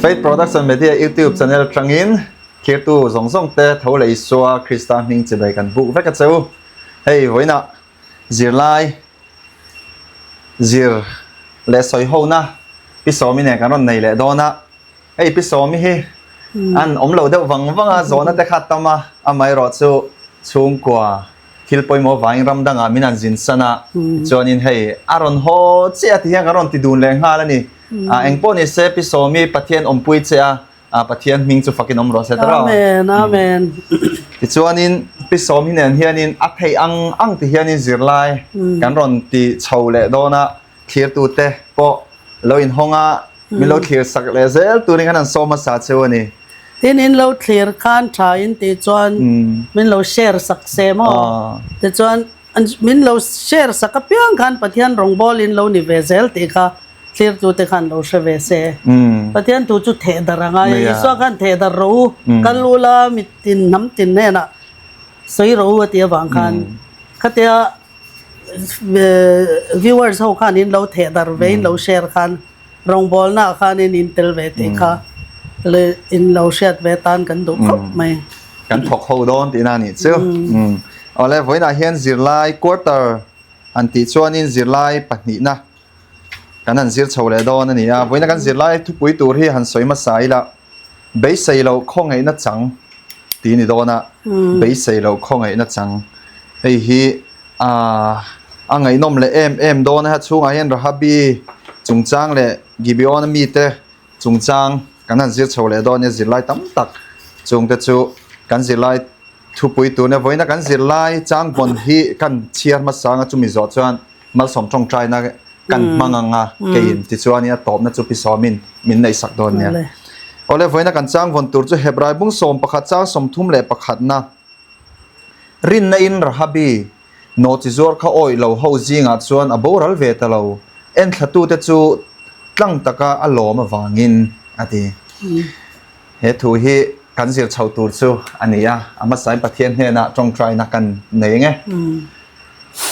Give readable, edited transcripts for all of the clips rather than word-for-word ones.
Faith Production Media YouTube channel atangin thirtu zawng zawng te tho leh Isua Krista hming chibai kan buk vek a che u. Hei vawiinah zirlai zir leh sawi hona Pi Sawmi nen kan rawn nei leh dawn a. Hei Pi Sawmi hi an awm lo deuh vang vang a, zawhna te kha a tam a, amaherawh chu chhungkua thil pawimawh vangin ram dangah min han zin san a, tichuanin hei a rawn haw chiah ti hian kan rawn ti dun leh nghal a ni. Engpawh ni se Pi Sawmi Pathian awmpui che a, Pathian hming chu fakin awm rawh se ta rawh. Amen, Amen. Tichuanin Pi Sawmi nen hianin a theih ang ang ti hianin zirlai kan rawn ti chho leh dawn a, thlirtute pawh lo inhawng a, Min lo thlir sak leh zel turin khan an sawm hmasa cheu a ni. Tin in lo thlir khan tha in tih chuan min lo share sak se maw? Tichuan min lo share sak apiang khan Pathian rawngbâwl in lo ni ve zel tih kha thlirtute khan lo hre ve se. Pathian thu chu theh darh a ngai a, Isua khan theh darh rawh u, kal ula mitin hnam tin hnenah sawi rawh u a tih avang khan khatia viewers ho khan in lo theh darh ve in lo share khan Rawngbawlna ah khanin in tel ve tih kha leh in lo hriat ve tan kan duh khawp mai. Kan thawk ho dawn tihna a nih chu. Awle vawiinah hian zirlai quarter an tih chuanin zirlai pahnihna kan han zir chho leh dawn a ni a. Vawiina kan zirlai thupui tur hi han sawi hmasa ila beisei loh khawngaihna chang tih a ni dawn a. Beisei loh khawngaihna chang hei hi A ngaihnawm leh em em dawn a, chhungah hian Rahabi chungchang leh Gibeon-a mite chungchang kan han zir chho leh dawn nia zirlai tam tak chungte chu kan zirlai thupui tur nia vawiina kan zirlai changvawn hi kan chhiar hmasa anga chumi zawh chuan malsawm tawngtaina kan hmang ang a keiin tichuanin a tawpna chu pi sawmin min neihsak dawn nia. Awle vawiina kan changvawn tur chu Hebrai bung 11 chang 31na. Rinna in Rahabi nawhchi zuar kha awih lo ho zingah chuan a boral ve ta lo, enthlatute chu tlang taka a lawm avangin a ti. He thu hi kan zir chho tur chu a ni a, a hmasain Pathian hnenah tawngtaina kan nei ang e.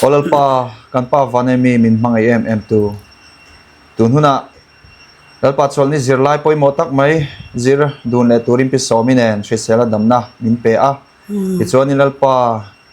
Aw Lalpa, kan Pa Vanemi min hmangaih em em tu, tun hunah Lalpa chawlhni zirlai pawimawh tak mai zir dun leh turin Pi Sawmi nen hrisel a damna min pe a. Tichuanin Lalpa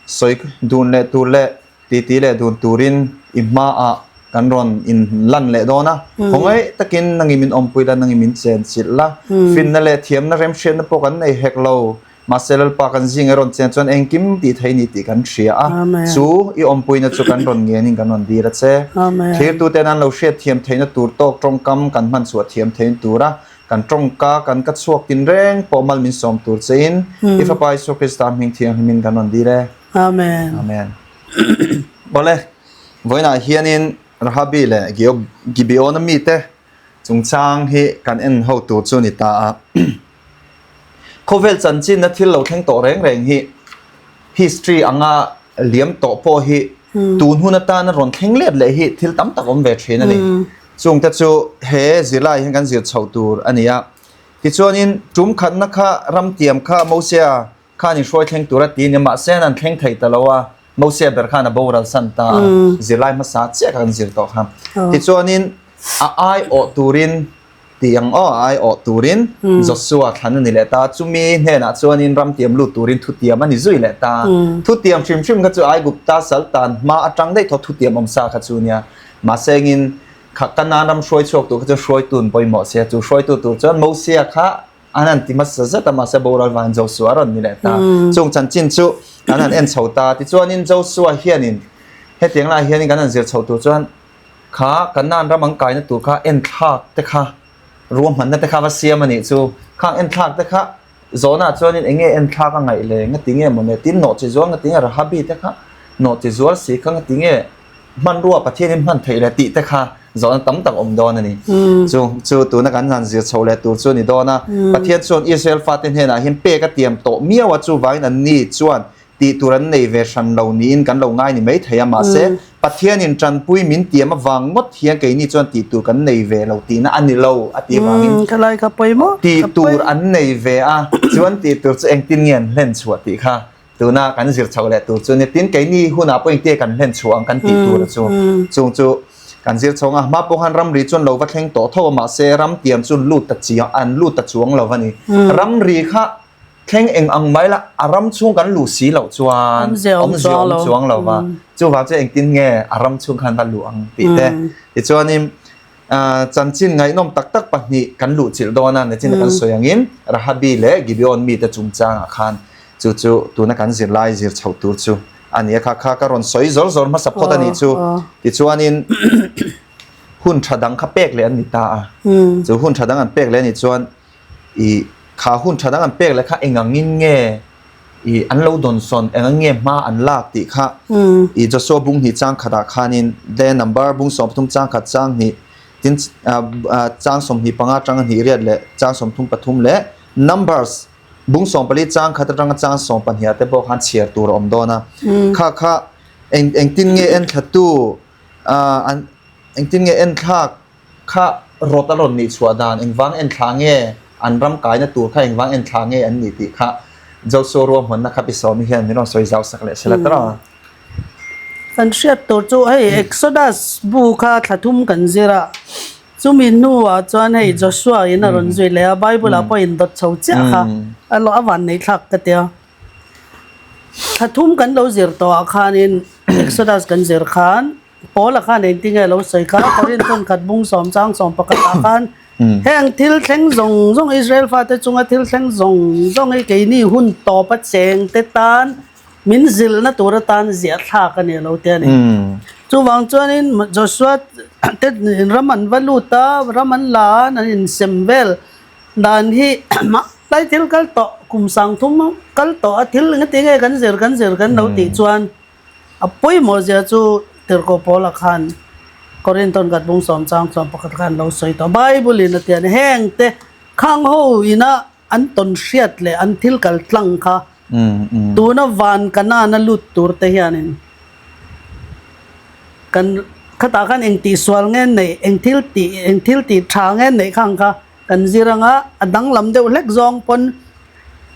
sawi dun leh tur leh titi leh dun turin i hmaah kan rawn in lan leh dawn a. Khawngaih takin nangi min awmpui la, nangi min chenchilh la. Finna leh thiamna remhriatna pawh kan nei hek lo. Mahse Lalpa kan zing a rawn chen chuan engkim tih thei ni tih kan hria a, chu i awmpuina chu kan rawn ngenin kan rawn dir a che. Thlirtuten an lo hriat thiam theihna tur tawk tawngkam kan hman chhuah thiam theihna tura kan tawngka kan ka chhuak tin reng pawh mal min sawm tur chein i Fapa Isua Krista hming thianghlimin kan rawn dir e. Amen. Amen. Awle, vawiinah hianin Rahabi leh Gibeon-a mite chungchang hi kan en ho tur chu a ni ta a. Khawvel chanchinna thil lo thleng tawh reng reng hi history anga liam tawh pawh hi tun hun atana rawn thleng let leh hi thil tam tak awm ve thin a ni. Chungte chu he zirlai hian kan zir chho tur a ni a. Tichuanin tum khatna kha ramtiam kha Mosia khan in hruai thleng tur a ti a ni mahse an thleng thei ta lo a, Mosia ber khan a boral san ta a, zirlai hmasa chiah kha kan zir tawh kha. Tichuanin a aiawh turin Tih ang aw a aiawh turin Joshua thlan a ni leh ta. Chumi hnenah chuanin ramtiam lut turin thutiam a ni zui leh ta. Thutiam hrim hrim kha chu Aigupta saltan hma atang daih thaw thutiam awm sa kha chu nia. Mahse engin kha Kanaan ram hruai chhuak tur kha chu hruaitun pawimawh sia. Chu hruaitu tur chuan Mosia kha an han ti hmasa zet a, mahse boral vangin Joshua a rawn ni leh ta. Chung chanchin chu an han en chho ta. Tichuanin Joshua hianin hetiang laiah hianin kan han zir chho tur chuan Kha Kanaan ram an kaina tur kha enthlak te kha ruahmanna te kha va siam a nih chu. Khang enthlak te kha zawhnaah chuanin eng nge enthlak a ngaih le, ngati nge maw le tin nawh chi zual ngati nge Rahabi te kha nawh chi zual si kha ngati nge hmanrua Pathianin hman theih le tih te kha zawhna tam tak awm dawn a ni. Chu chu tuna kan han zir chho leh tur chu a ni dawn a. Pathian chuan Israel fate hnenah hian pek a tiam tawh miau a, chuvangin anni chuan tih tur an nei ve hran lo niin kan lo ngai ni mai thei a, mahse Pathianin tanpui min tiam avang ngawt hian keini chuan tih tur kan nei ve lo tihna a ni lo a tih avangin tih tur an nei ve a, chuan tih tur chu engtin nge an hlen chhuah tih kha tuna kan zir chho leh tur chu ni tin keini hunah pawh engtin nge kan hlen chhuah ang kan tih tur chu chung chu. Kan zir chhawng a, hma pawh khan ramri chuan lo va thleng tawh tho a, mahse ram tiam chu lut ta chiang an lut ta chuang lo a ni. Ramri kha thleng eng ang mai la, a ram chhung kan luh si loh chuan awmzia awm chuang lo va, chuvang chu engtin nge a ram chhung khan va luh ang tih te. Tichuanin chanchin ngaihnawm tak tak pahnih kan luh chilh dawn a, nichin kan sawi angin Rahabi leh Gibeon mite chungchangah khan chu chu tuna kan zirlai zir chhoh tur chu a ni a, kha kha ka rawn sawi zawr zawr hmasa phawt a nih chu. Tichuanin hun tha dang kha pek leh an ni ta a, chu hun tha dang an pek leh a nih chuan i kha hun tha dang an pek leh kha engangin nge i an lo dawnsawn, engangin nge hma an lak tih kha i Joshua bung hnih chang khatah khanin the number bung 30 chang khat chang hnih tin chang 25 atanga hnih riat leh chang 33 leh Numbers Bung 14 chang khat atanga chang 12 ah te pawh khan chhiar tur a awm dawn a. Kha kha eng engtin nge enthlatu an engtin nge enthlak kha rawt a rawn nih chhuah dan engvang enthla nge an ram kaina tur kha engvang enthla nge an nih tih kha Joshua ruahmanna kha Pi Sawmi hian min rawn sawi zau sak leh sela tawh a. Kan hriat tur chu hei Exodus bu kha thla thum kan zir a. Chumi hnuah chuan hei Joshua in a rawn zui leh a, Bible ah pawh in dawt chho chiah kha a lo a van nei thlak ka tia. Thla thum kan lo zir tawh ah khanin Exodus kan zir khan Paula khan engtin nge a lo sawi kha Korinthon khat bung sawm chang sawm pakhat ah khan heng thil thleng zawng zawng Israel fate chunga thil thleng zawng zawng hi keini hun tawp a cheng te tan Min zilhna tur atan ziah thlak a ni lo te a ni. Chuvang chuanin Joshua te ram an va lut a, ram an la a, an insem vel dan hi tlai thil kal tawh kum sang thum kal tawh a thil engati nge kan zir kan zir kan lo tih chuan a pawimawh zia chu Tirhkoh Paula khan Korinthon khat bung sawm chang chuan pakhat khan lo sawi tawh a. Bible in a ti a ni heng te khang ho ina an tawn hriat leh an thil kal tlang kha tuna van Kanaan a lut tur te hianin kan khatah khan eng tih sual nge neih eng thil tih eng thil tih tha nge neih khang kha kan zir anga a danglam deuh hlek zawng pawn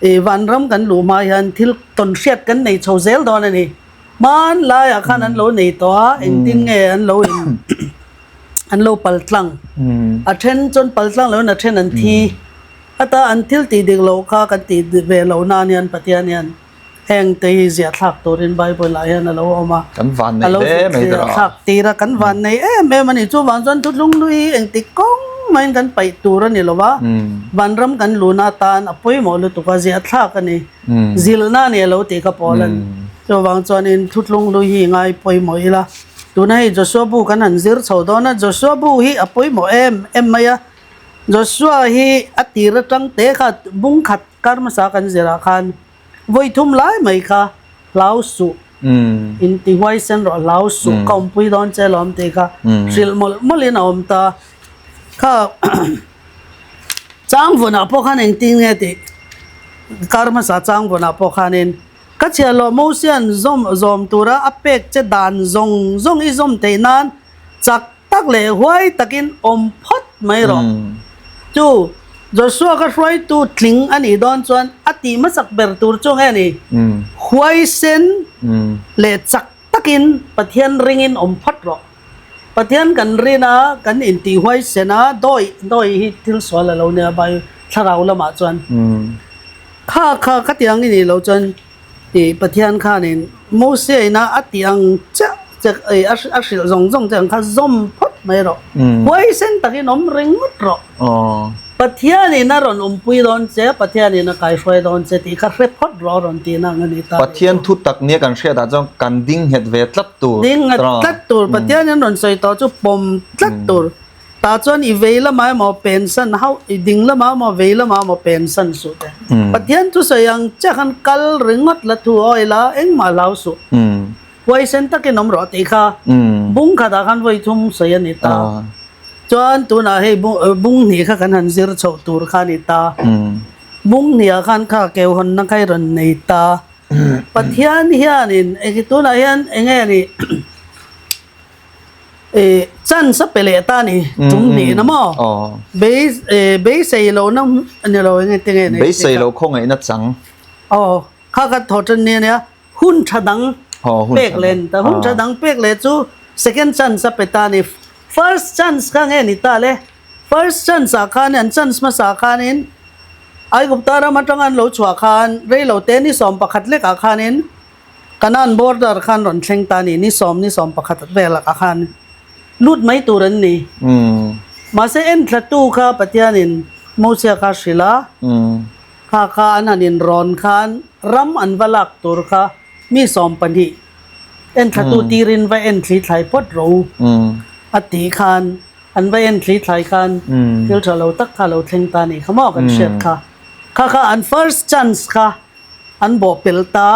ih vanram kan luh hma hian thil tawn hriat kan nei chho zel dawn a ni. Hmanlaiah khan an lo nei tawh a engtin nge an lo in an lo pal tlang. A then chuan pal tlang loin a then an thi. Heta an thil tih dik loh kha kan tih ve loh nan hian Pathian hian heng te hi ziah thlak turin Bible ah hian a lo awm a. Kan van nei hle mai tawh. A lo ziah thlak tir a, kan van nei em em a ni. Chuvang chuan thutlung hlui hi engtik kawng maiin kan paih tur a ni lo va, vanram kan luna atan a pawimawh lutuk a, ziah thlak a ni. Zilhna a ni a lo tih kha pawl a ni. Chuvang chuanin thutlung hlui hi ngai pawimawh ila. Tuna hei Joshua bu kan han zir chho dawn a, Joshua bu hi a pawimawh em em mai a. Joshua hi a tir atang te kha bung khat kar hmasa kan zirah khan vawi thum lai mai kha hlau suh in ti huaisen rawh hlau suh ka awmpui dawn che lawm tih kha hrilh mawlh mawlhin a awm ta. Kha changvawnah pawh khan engtin nge tih kar hmasa changvawnah pawh khanin ka chhiahhlawh Mosia'n zawm zawm tura a pek che dan zawng zawng i zawm theih nan chak Tak leh huai takin awm phawt mai rawh. Chu Joshua ka hruaitu tling a nih dawn chuan a tih hmasak ber tur chu nge ni? Huaisen leh chak takin Pathian ringin awm phawt rawh. Pathian kan rin a, kan intih huaisen a, dawi dawi hi thil sual a lo nia Bible thlarau lamah chuan. Kha kha khatiang i nih loh chuan Tih Pathian khanin Mosia ina a tih ang chiah che ei a a hrilh zawng zawng che ang kha zawm phawt mai rawh. Huaisen takin awm ringawt rawh. Pathianin a rawn awmpui dawn che, Pathianin a kaihruai dawn che tih kha hre phawt rawh a rawn tihna ang a ni ta. Pathian thu tak nia kan hriatah chuan kan ding nghet ve tlat tur. Ding nghet tlat tur. Pathianin rawn sawi tawh chu pawm tlat tur. Tah chuan i vei lamah emaw pensan hauh, i ding lamah emaw vei lamah emaw pensan suh te. Pathian thusawi ang chiah khan kal ringawt la thu awi la, engmah hlau suh. Huaisen takin awm rawh tih kha bung khatah khan vawi thum sawi a ni ta. Chuan tunah hei bung hnih kha kan han zir chhoh tur kha a ni ta. Bung hniah khan kha keuhawnna kha i rawn nei ta. Pathian hianin tunah hian eng nge ni? Eh chance a pe leh ta ni tum ni na maw bei eh beisei lo na ni lo enge te nge nei beisei lo khawngaihna chang aw kha kha thaw tan ni ania hun tha dang pek leh ta hun tha dang pek leh chu second chance a pe ta ni. First chance kha nge ni ta le? First chance ah khan an chance hmasa khanin Aigupta ram atanga an lo chhuah khan reilote ni 11 lekah khanin Kanaan border khan rawn thleng ta a ni, ni sawm ni 11 velah khan lut mai tur an ni. Mahse enthlatu kha Pathianin Mosia kha hrilh a, kha kha an han inrawn khan ram an va lak tur kha mi 12 enthlatu tirin va enthli thlai phawt rawh u a tih khan an va enthli thlai khan thil tha lo tak kha a lo thleng ta a nih kha maw kan hriat kha. Kha kha an first chance kha an bawh pel ta.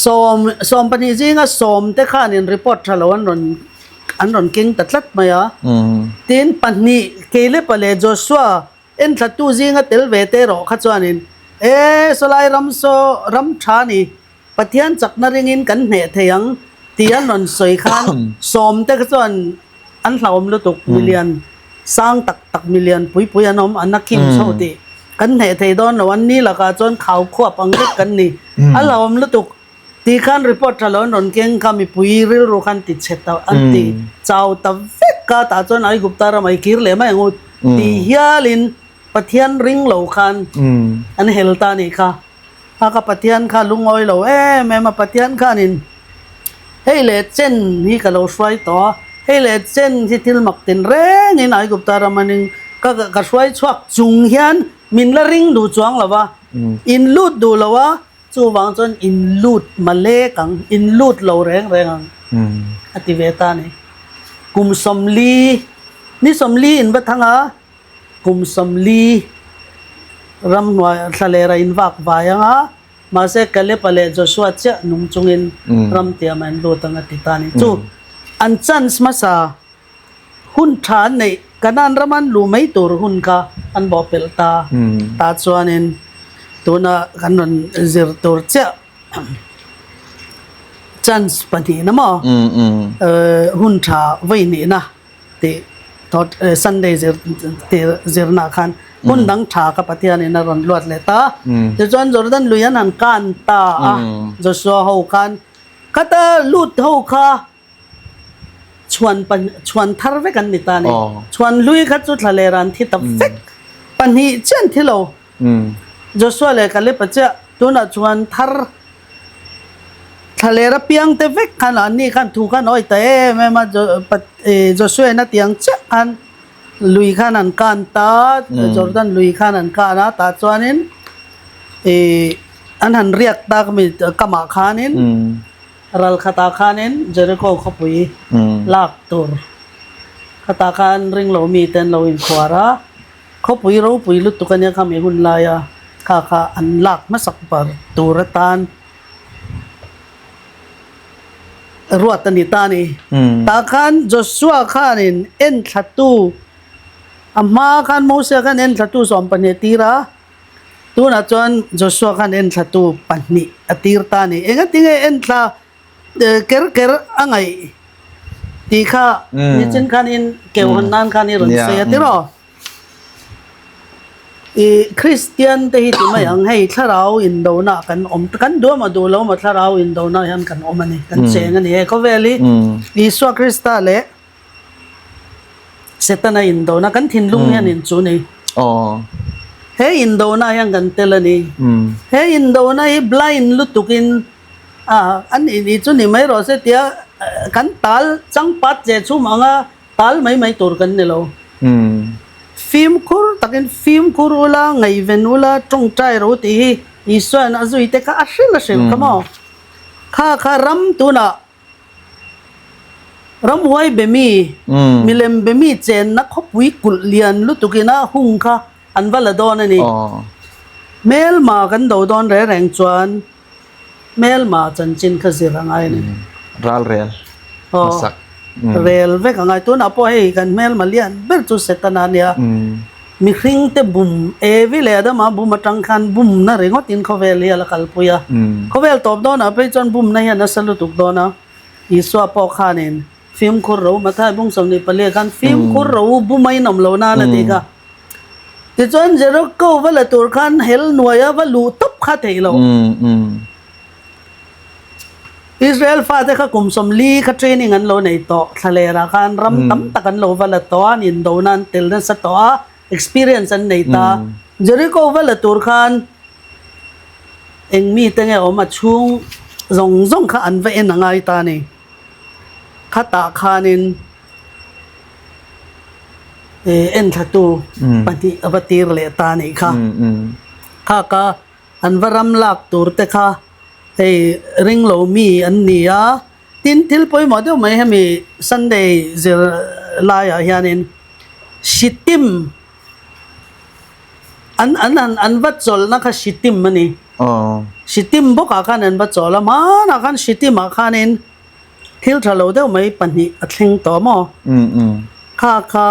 Sawm, 12 zinga sawm te khanin report tha lo an rawn an rawn keng ta tlat mai a. Tin, pahnih, Caleb-a leh Joshua enthlatu zinga tel ve te erawh kha chuanin, E, sawlai ram saw ram tha ni, Pathian chakna ringin kan hneh thei ang, tih an rawn sawi khan sawm te kha chuan an hlauhawm lutuk, milian sang tak tak, milian pui pui an awm, an a khim chho tih kan hneh thei dawn lo, an ni lakah chuan khau khuap ang vek kan ni, a hlauhawm lutuk tih khan report tha lo an rawn keng kha mipui rilru khan ti chhe ta an ti chau ta vek a, tah chuan Aigupta ram ai kir leh mai ang u tih hialin Pathian ring lo khan an hel ta a nih kha. A ka Pathian kha lungawi lo em em a, Pathian khanin hei leh chen hi ka lo hruai tawh a, hei leh chen hi thil mak tin rengin Aigupta ram aning ka ka hruai chhuak chung hian min la ring duh chuang lo va, in lut duh lo a, chuvang chuan in lut malek ang, in lut lo reng reng ang a ti ve ta a ni. Kum 40, ni 40 in va thang a. Kum 40 ramhnuai thlalera in vak vai ang a, mahse Caleb-a leh Joshua chiah nung chungin ram tiam an lut ang a ti ta a ni. Chu an chance hmasa hun tha an neih Kanaan ram an luh mai tur hun kha an bawhpelh ta. Tah chuanin tuna kan rawn zir tur chiah chance pahnihna maw hun tha vawi hnihna tih thawt Sunday zir tir zirna khan hmun dang tha ka Pathianin a rawn luat leh ta. Tichuan Jordan lui an han kan ta a, Joshua ho khan khata lut ho kha chhuan chhuan thar vek an ni ta a ni. Chhuan hlui kha chu thla leh ran thi ta vek pahnih chiah an thi lo. Joshua leh Caleb-a chiah tunah chuan thar Thlaler apiang te vek khan anni khan thu khan awi ta em em a, Joshua in a tiang chiah khan lui khan an kan ta, Jordan lui khan an kan a, tah chuanin ih an han riak ta mi kamah khanin ral khatah khanin Jericho khawpui lak tur khatah khan ringlo mite an lo inkhuar a. Khawpui ropui lutuk a nia kha mi hun laia kha kha an lak hmasak ber tur atan ruat a ni ta a ni. Tah khan Joshua khanin enthlatu a hma khan Mosia khan enthlatu 12 a tir a, tunah chuan Joshua khan enthlatu pahnih a tir ta a ni. Engatinge enthla Ker ker a ngaih tih kha nichin khanin keu hawn nan khan i rawn sawi a tiraw? I Kristian te hi ti mai ang hei thlarau indona kan awm kan duh emaw duh lo emaw thlarau indona hian kan awm a ni kan cheng a ni he khawvel hi Isua Krista leh Setana indona kan thinlung hian in chu ni. He indona hian kan tel a ni. He indona hi blind lutukin a an nih chu ni mai rawh se tia kan tal changpat che chhum anga tal mai mai tur kan ni lo. Fimkhur takin fimkhur ula ngaihven ula tawngtai ro tih hi Isuain a zui te kha a hrilh a hrilh kha maw. Kha kha ram tunah Ramhuai be mi, milem be mi chenna khawpui kulh lian lutukin a hung kha an va la dawn a ni. Hmelma kan do dawn reng reng chuan hmelma chanchin kha zir a ngai a ni. Ral rel hmasak. Rel vek a ngai. Tunah pawh hei kan hmelma lian ber chu Setana a nia. Mihring te bum, Evi leh Adama bum atang khan bumna ringawtin khawvel hi a la kalpui a. Khawvel tawp dawnah phei chuan bumna hian nasa lutuk dawn a. Isua pawh khanin fimkhur ro, Mathai bung 24 khan fimkhur ro u bum a inawm lo nan a ti kha. Tichuan Jericho va la tur khan hel nuaia va luh tawp kha theih loh. Israel fate kha kum 40 kha training an lo nei tawh, thlalerah khan ram tam tak an lo va la tawh a, an indona an tel nasa tawh a, experience an nei ta. Jericho va la tur khan eng mite nge awm a chhung zawng zawng kha an va en a ngai ta a ni. Khatah khanin enthlatu pahnih a va tir leh ta a nih kha. Kha ka an va ram lak tur te kha hei ring lo mi an ni a, tin thil pawimawh deuh mai hemi Sunday zir laiah hianin Shittim an an an an va chawlhna kha Shittim a ni. Shittim bawkah khan an va chawl a, hmanah khan Shittim-ah khanin thil tha lo deuh mai pahnih a thleng tawh maw? Kha kha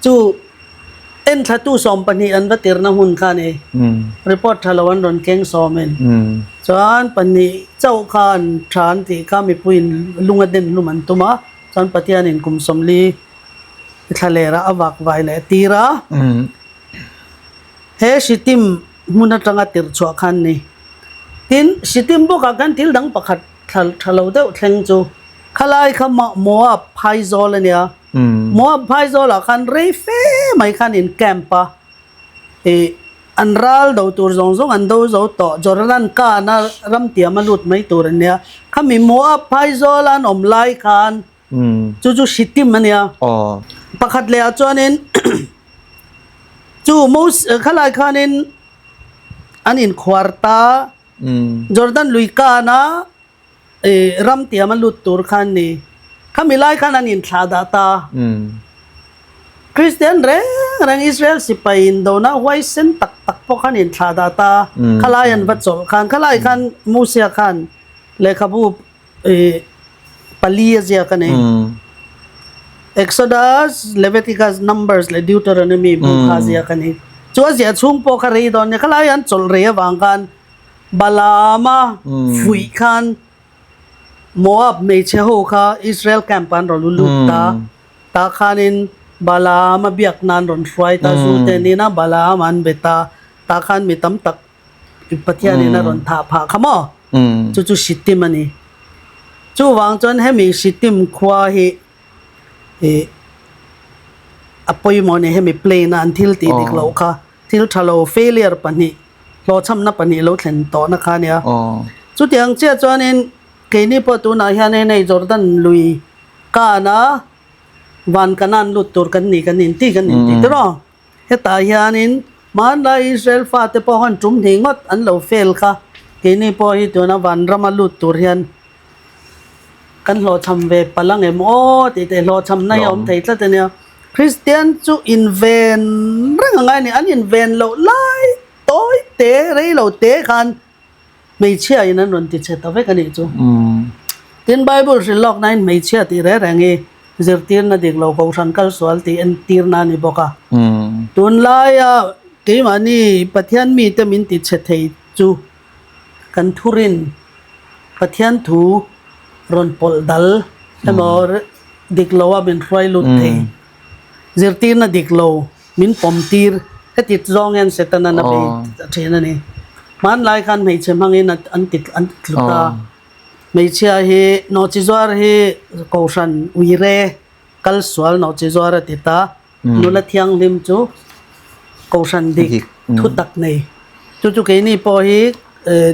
chu enthlatu 12 an va tirna hun kha a ni. Report tha lo an rawn keng sawmin. Chuan pahnih chauh kha an tha an tih kha mipuiin lung a den hlum an tum a, chuan Pathianin kum 40 thlalerah a vak vai leh tir a. He Shittim hmun atanga tirh chhuah khan ni. Tin, Shittim bawkah khan thil dang pakhat tha lo deuh thleng chu khalai kha Moab phaizawl a nia. Moab phaizawlah khan rei fe mai khan in camp a, ih an ral do tur zawng zawng an do zo tawh, Jordan kana ramtiam a lut mai tur a nia. Khami Moab phaizawla an awm lai khan Chu chu Shittim a nia. Pakhat leh ah chuanin chu Moses khalai khanin an inkhuar ta Jordan lui kana ram tiam a lut tur khan ni. Khami lai khan an inthlah dah ta. Kristian reng reng Israel sipai indona huaisen tak tak pawh khan inthlah dah ta. Khalai an va chawlh khan khalai khan Mosia khan lehkhabu pali a ziak a ni. Exodus, Leviticus, Numbers leh Deuteronomy bu kha a ziak a ni. Chu a ziah chhung pawh kha rei dawn nia, khalai an chawlh rei avang khan Balaama fuih khan Moab hmeichhe ho kha Israel camp ah an rawn lut ta. Tah khanin Balaama biak nan rawn hruai ta, zu te nina Balaama an be ta. Tah khan mi tam tak Pathianin a rawn thah phah kha maw? Chu chu Shittim a ni. Chuvang chuan hemi Shittim khua hi ih a pawimawh a ni, hemi plane a an thil tih dik loh kha, thil tha lo failure pahnih, hlawhchhamna pahnih lo thlen tawhna kha a nia. Chutiang chiah chuanin keini pawh tunah hian hei Jordan lui kana van kanan lut tur kan ni kan inti kan inti tiraw? Hetah hianin hmanlai Israel fate pawh han tum hnih ngawt an lo fail kha, keini pawh hi tuna vanrama lut tur hian kan hlawhchham ve palh ang em aw tih te hlawhchhamna hi a awm thei tlat a nia. Kristian chu inven reng a ngai a ni, an inven loh lai tawi te rei lo te khan Hmeichhia in an rawn ti chhe ta vek a nih chu. Tin, Bible hrilh lawk nain hmeichhia tih reng reng hi zirtirna dik lo kohhran kal sual tih entirna a ni bawk a. Tunlaia keimahni Pathian mite min ti chhe thei chu kan thurin Pathian thu rawn pawlh dal emaw dik loa min hruai lut thei zirtirna dik lo Min pawm tir heti zawng hian Setanan a bei thin a ni. Hmanlai khan hmeichhe hmangin an ti an ti tlut a. Hmeichhia hi nawhchi zuar hi Kohhran uire kal sual nawhchi zuar a ti ta. Nula thianghlim chu Kohhran dik thu tak nei. Chu chu keini pawh hi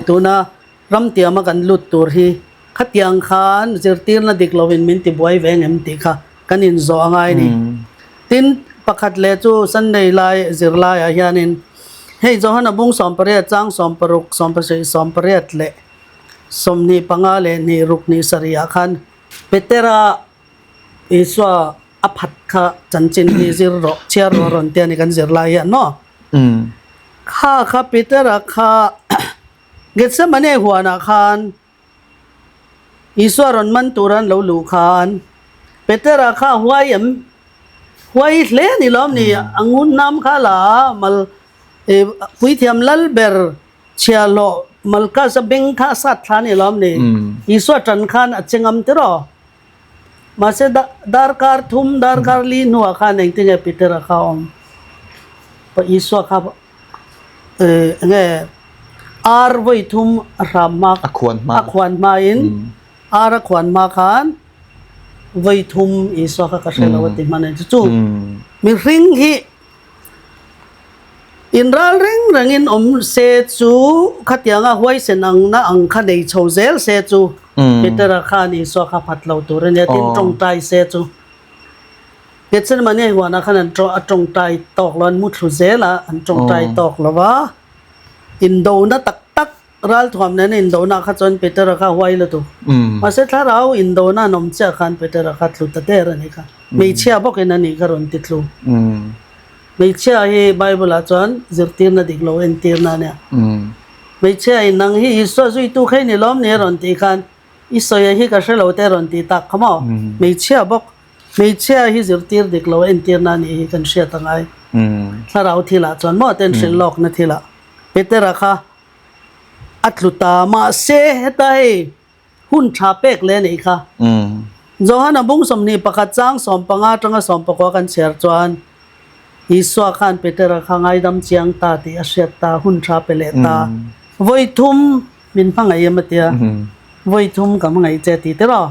tuna Ramtiama kan lut tur hi khatiang khan zirtirna dik lovin min ti buai ve ngem tih kha kan inzawh a ngai a ni. Tin, pakhat leh chu Sunday lai zirlaiah hianin hei Johana bung 18 chang 16, 17, 18 leh 25 leh hnih ruk hnih sarihah khan Petera Isua a phat kha chanchin hi zir rawh, chhiar rawh rawn ti a ni kan zirlai hian maw? Kha kha Petera kha Gethsemane huanah khan Isua rawn man tura an lo luh khan Petera kha a huai em? Huai hle a ni lawm ni? A ngun nam kha la a, mal puithiam lal ber chhiahhlawh Malkas a beng kha a sat thla a ni lawm ni? Isua tan khan a che ngam tiraw? Mahse darkar thum, darkar li hnuah khan engtinge Petera kha a awm? Isua kha enge? Ar vawi thum a hram hma A khuan hma. A khuan hmain ar a khuan hma khan vawi thum Isua kha ka hre lo a ti hman a ni. Chu mihring hi inral reng rengin awm se chu khatianga huaisen angna ang kha nei chho zel se chu Petera khan Isua kha phat lo tur a nia tin tawngtai se chu. Gethsemane huanah khan an a tawngtai tawk lo, an muthlu zel a, an tawngtai tawk lo va. Indona tak tak ralthuam nena indona kha chuan Petera kha huai lutuk. Mahse thlarau indona an awm chiah khan Petera kha tlu ta der a ni kha. Hmeichhia bawkin a nih kha rawn ti tlu. Hmeichhia hi Bible ah chuan zirtirna dik lo entirna a nia. Hmeichhia in nang hi Isua zuitu kha i ni lawm ni a rawn tih khan i sawi hi ka hre lo te a rawn ti tak kha maw. Hmeichhia bawk Hmeichhia hi zirtir dik lo entirna a nih hi kan hriat a ngai. Thlarau thilah chuan maw ten hrilh lawkna thilah Petera kha a tlu ta mahse heta hei hun tha pek leh a nih kha. Johana bung 21 chang 15 atanga 19 kan chhiar chuan Isua khan Petera kha ngaidam chiang ta tih a hriat ta, hun tha pe leh ta. Vawi thum min hmangaih em a tia, vawi thum ka hmangaih che tih tiraw?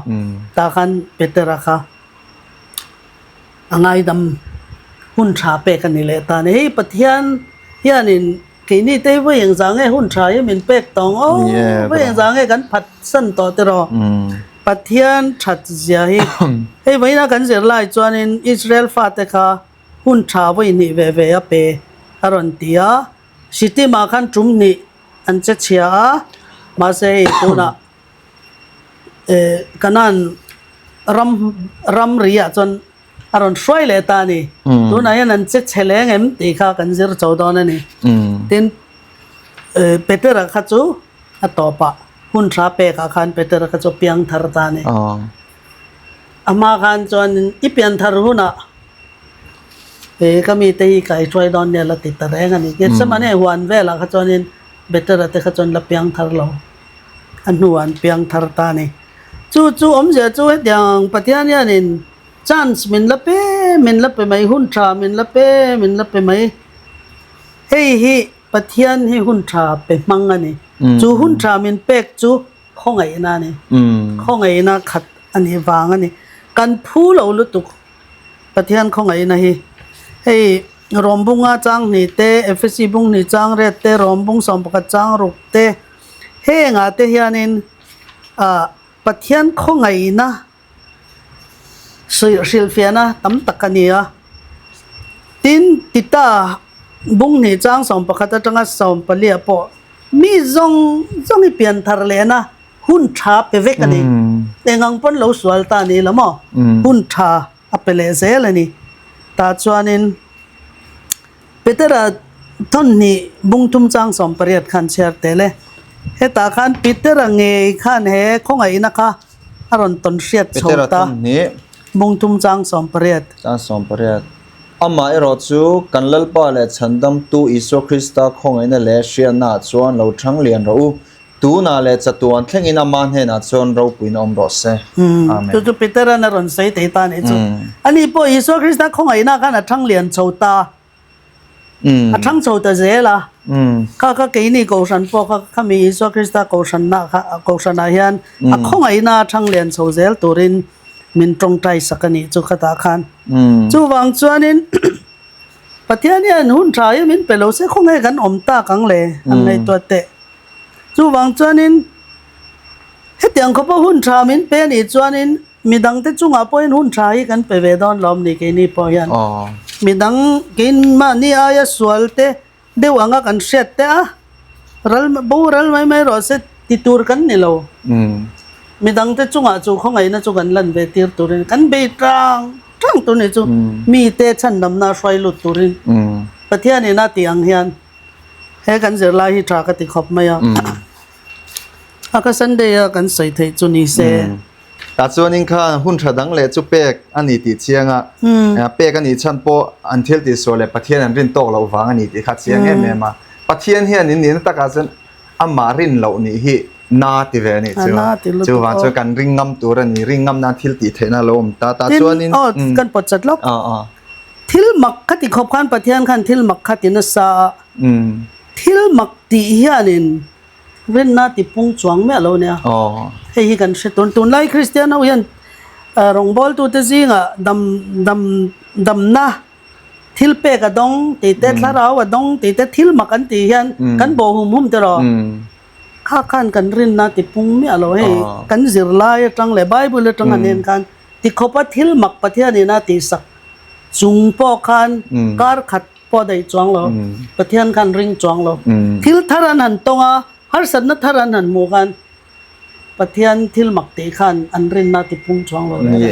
Tah khan Petera kha a ngaidam hun tha pek a ni leh ta a ni. Hei Pathian hianin keini te hi vawi engzah nge hun tha hi min pek tawh ang aw, vawi engzah nge kan phatsan tawh tiraw? Pathian that zia hi hei vawiina kan zir lai chuanin Israel fate kha hun tha vawi hnih ve ve a pe a rawn ti a, Sittim-ah khan tum hnih an che chhia a, mahse hei tunah eh Kanaan ram ramri-ah chuan a rawn hruai leh ta a ni. Tunah hian an che chhe leng em tih kha kan zir chho dawn a ni. Tin, Petera kha chu a tawpah hun tha pekah khan Petera kha chu a piang thar ta a ni. A hma khan chuan i pian thar hunah he ka mite hi ka hruai dawn nia la ti ta reng a ni. Gethsemane huan velah kha chuanin Petera te kha chuan la piang thar lo. A hnuah an piang thar ta a ni. Chu chu awmzia chu hetiang Pathian hianin chance min la pe min la pe mai, hun tha min la pe min la pe mai. Hei hi Pathian hi hun tha pe hmang a ni. Chu hun tha min pek chu khawngaihna a ni. Khawngaihna khat a nih vang a ni. Kan phu lo lutuk Pathian khawngaihna hi. Hei Rom bunga chang hnih te, Efesi bung hnih chang riat te, Rom bung 11 chang ruk te hengah te hianin ah Pathian khawngaihna hrilhfiahna tam tak a ni a. Tin, Tita bung hnih chang 11 atanga 14 ah pawh mi zawng zawng hi pian thar lehna hun tha pe vek a ni. Eng ang pawn lo sual ta ni lo maw? Hun tha a pe leh zel a ni. Tah chuanin Petera thawnhnih bung thum chang 18 khan chhiar tel e. Hetah khan Petera ngei khan he khawngaihna kha a rawn tawn hriat chho Petera ta. thawnhnih Bung thum chang 18. Chang 18. Amah erawh chu kan Lalpa leh Chhandamtu Isua Krista khawngaihna leh hriatnaah chuan lo thang lian rawh u. Tunah leh chatuan thlengin ama hnenah chuan ropuina awm rawh se. Amen. Chu chu Peteran a rawn sawi thei ta a nih chu. Ani pawh Isua Krista khawngaihna khan a thang lian chho ta. A thang chho ta zel a. Kha kha keini Kohhran pawh kha khami Isua Krista Kohhranna kha Kohhranah hian a khawngaihna a thang lian chho zel turin min tawngtai sak a nih chu khatah khan. Chuvang chuanin Pathian hian hun tha hi min pe lo se khawnge kan awm tak ang le an ngaihtuah teh. Chuvang chuanin hetiang khawpa hun tha min pe anih chuanin midangte chungah pawhin hun tha hi kan pe ve dawn lawm ni keini pawh hian. Midang keimahni aia sual te deuh anga kan hriat te a ral boral mai mai rawh se ti tur kan ni lo. Midangte chungah chu khawngaihna chu kan lan ve tir turin kan bei tang tang tur ni chu mite chhandamna hruai lut turin Pathianin a tih ang hian He kan zirlai hi tha ka ti khawp mai a. A ka Sunday a kan sawi theih chu ni se. Tah chuanin khan hun tha dang leh chu pek a ni tih chiang a. Pek a nih chhan pawh an thil tih sual leh Pathian an rin tawk loh vang a ni tih kha chiang em em a. Pathian hian in nihna takah chuan amah rin loh nih hi na ti ve a nih chu. Chuvang chuan kan ring ngam tur a ni. Ring ngam nan thil tih theihna a lo awm ta. Tah chuanin. Tin, aw kan pawt chat lawk. Thil mak kha ti khawp khan Pathian khan thil mak kha ti nasa a. Thil mak tih hianin. Rinna ti pung chuang miah lo nia. Hei hi kan hre tun. Tunlai Kristian ho hian rawngbawltute zingah dam dam damna thil pek a dawng tih te thlarau a dawng tih te thil mak an tih hian kan bawh hum hum te rawh. Kha khan kan rinna ti pung miah lo. Hei kan zirlai atang leh Bible atang an en khan tikhawpa thil mak Pathianin a tihsak chung pawh khan kar khat pawh daih chuang lo, Pathian khan ring chuang lo. Thil thar an han tawng a, harsatna thar an han hmuh khan Pathian thil mak tih khan an rinna ti pung chuang lo reng a ni.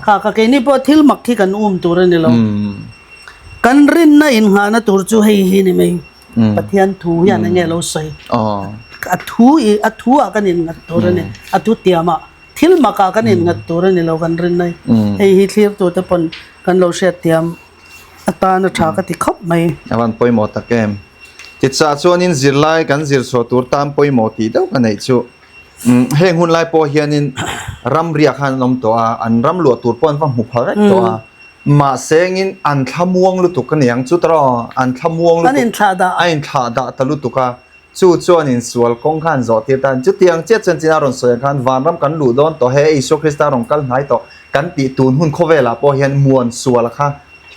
Kha kha keini pawh thil mak hi kan um tur a ni lo. Kan rinna inngahna tur chu hei hi ni mai. Pathian thu hian enge lo sawi. A thu i a thu ah kan innghat tur a ni. A thu tiamah thil makah kan innghat tur a ni lo kan rinna hi. Hei hi thlirtute pawn kan lo hriatthiam. A tan a tha ka ti khawp mai. A van pawimawh tak em. Titsa chuanin zirlai kan zir chhuah tur tan pawimawh tih deuh ka neih chu. Heng hun lai pawh hianin ram riak khan an awm tawh a, an ram luah tur pawh an va hmu pha vek tawh a. Mahse engin an thlamuang lutuk a niang chu tawh, an thlamuang lutuk. An inthlah dah. A inthlah dah ta lutuk a. Chu chuan insual kawng khan zawh tir tan chutiang chiah chuan china rawn sawi ang khan vanram kan luh dawn tawh he Isua Krista rawn kal hnai tawh kan tih tun hun khawvelah pawh hian muan sual kha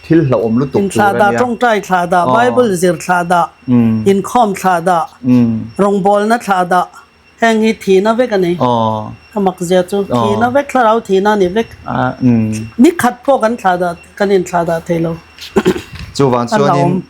thil hlauhawm lutuk tur a nia. Inthlah dah, tawngtai thlah dah, Bible zir thlah dah, inkhawm thlah dah, rawngbawlna thlah dah heng hi thihna vek a ni. Ka mak zia chu thihna vek, thlarau thihna a ni vek. Nikhat pawh kan thlah dah, kan inthlah dah thei lo. Chuvang chuanin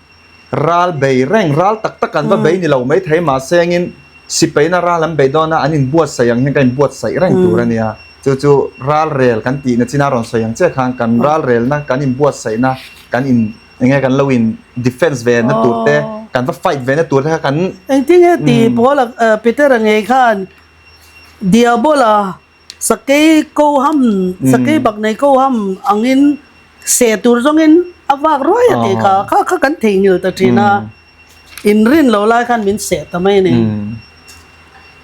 Ral bei reng, ral tak tak an va bei ni lo mai thei mahse engin sipaina ral an bei dawn a, an inbuatsaih ang hian kan inbuatsaih reng tur a nia. Chu chu ral rel kan tihna china rawn sawi ang che khan kan ral relna kan inbuatsaihna kan in enge kan lo in defense ve na tur te, kan va fight ve na tur te kha kan. Engtinge ti pawl a Peter-a ngei khan Diabola Sakei ko ham, sakei bak nei ko ham angin seh tur zawngin a vak ruai a tih kha, kha kha kan theihnghilh ta thin a, inrin lo lai khan min seh ta mai a ni.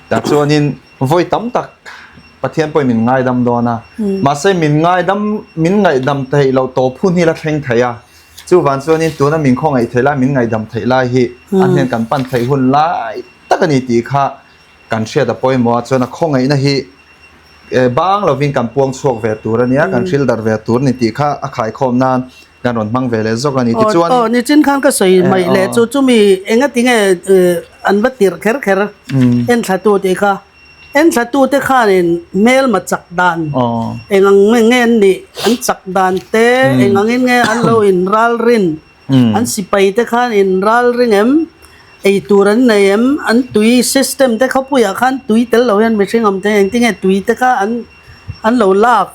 Tah chuanin vawi tam tak Pathian pawhin min ngaidam dawn a, mahse min ngaidam, min ngaihdam theih loh tawp hun hi la thleng thei a, chuvang chuanin tuna min khawngaih theih lai, min ngaihdam theih lai hi a hnen kan pan theih hun lai tak a ni tih kha Kan hriat a pawimawh a, chuan a khawngaihna hi bang lovin kan puang chhuak ve tur a nia, kan hril darh ve tur a ni tih kha a khaikhawm nan kan rawn hmang ve leh zawk a ni. Tichuan. Aw, nichin khan ka sawi mai leh chu chumi engati nge an va tirh kher kher enthlatu tih kha. Enthlatute khanin hmelma chak dan eng ang nge an nih, an chak dan te eng angin nge an lo inralrin An sipai te khan in ral ring em? Ei tur an nei em? An tui system te khawpuiah khan tui tel lo hian mihring awm thei engtinge tui te kha an an lo lak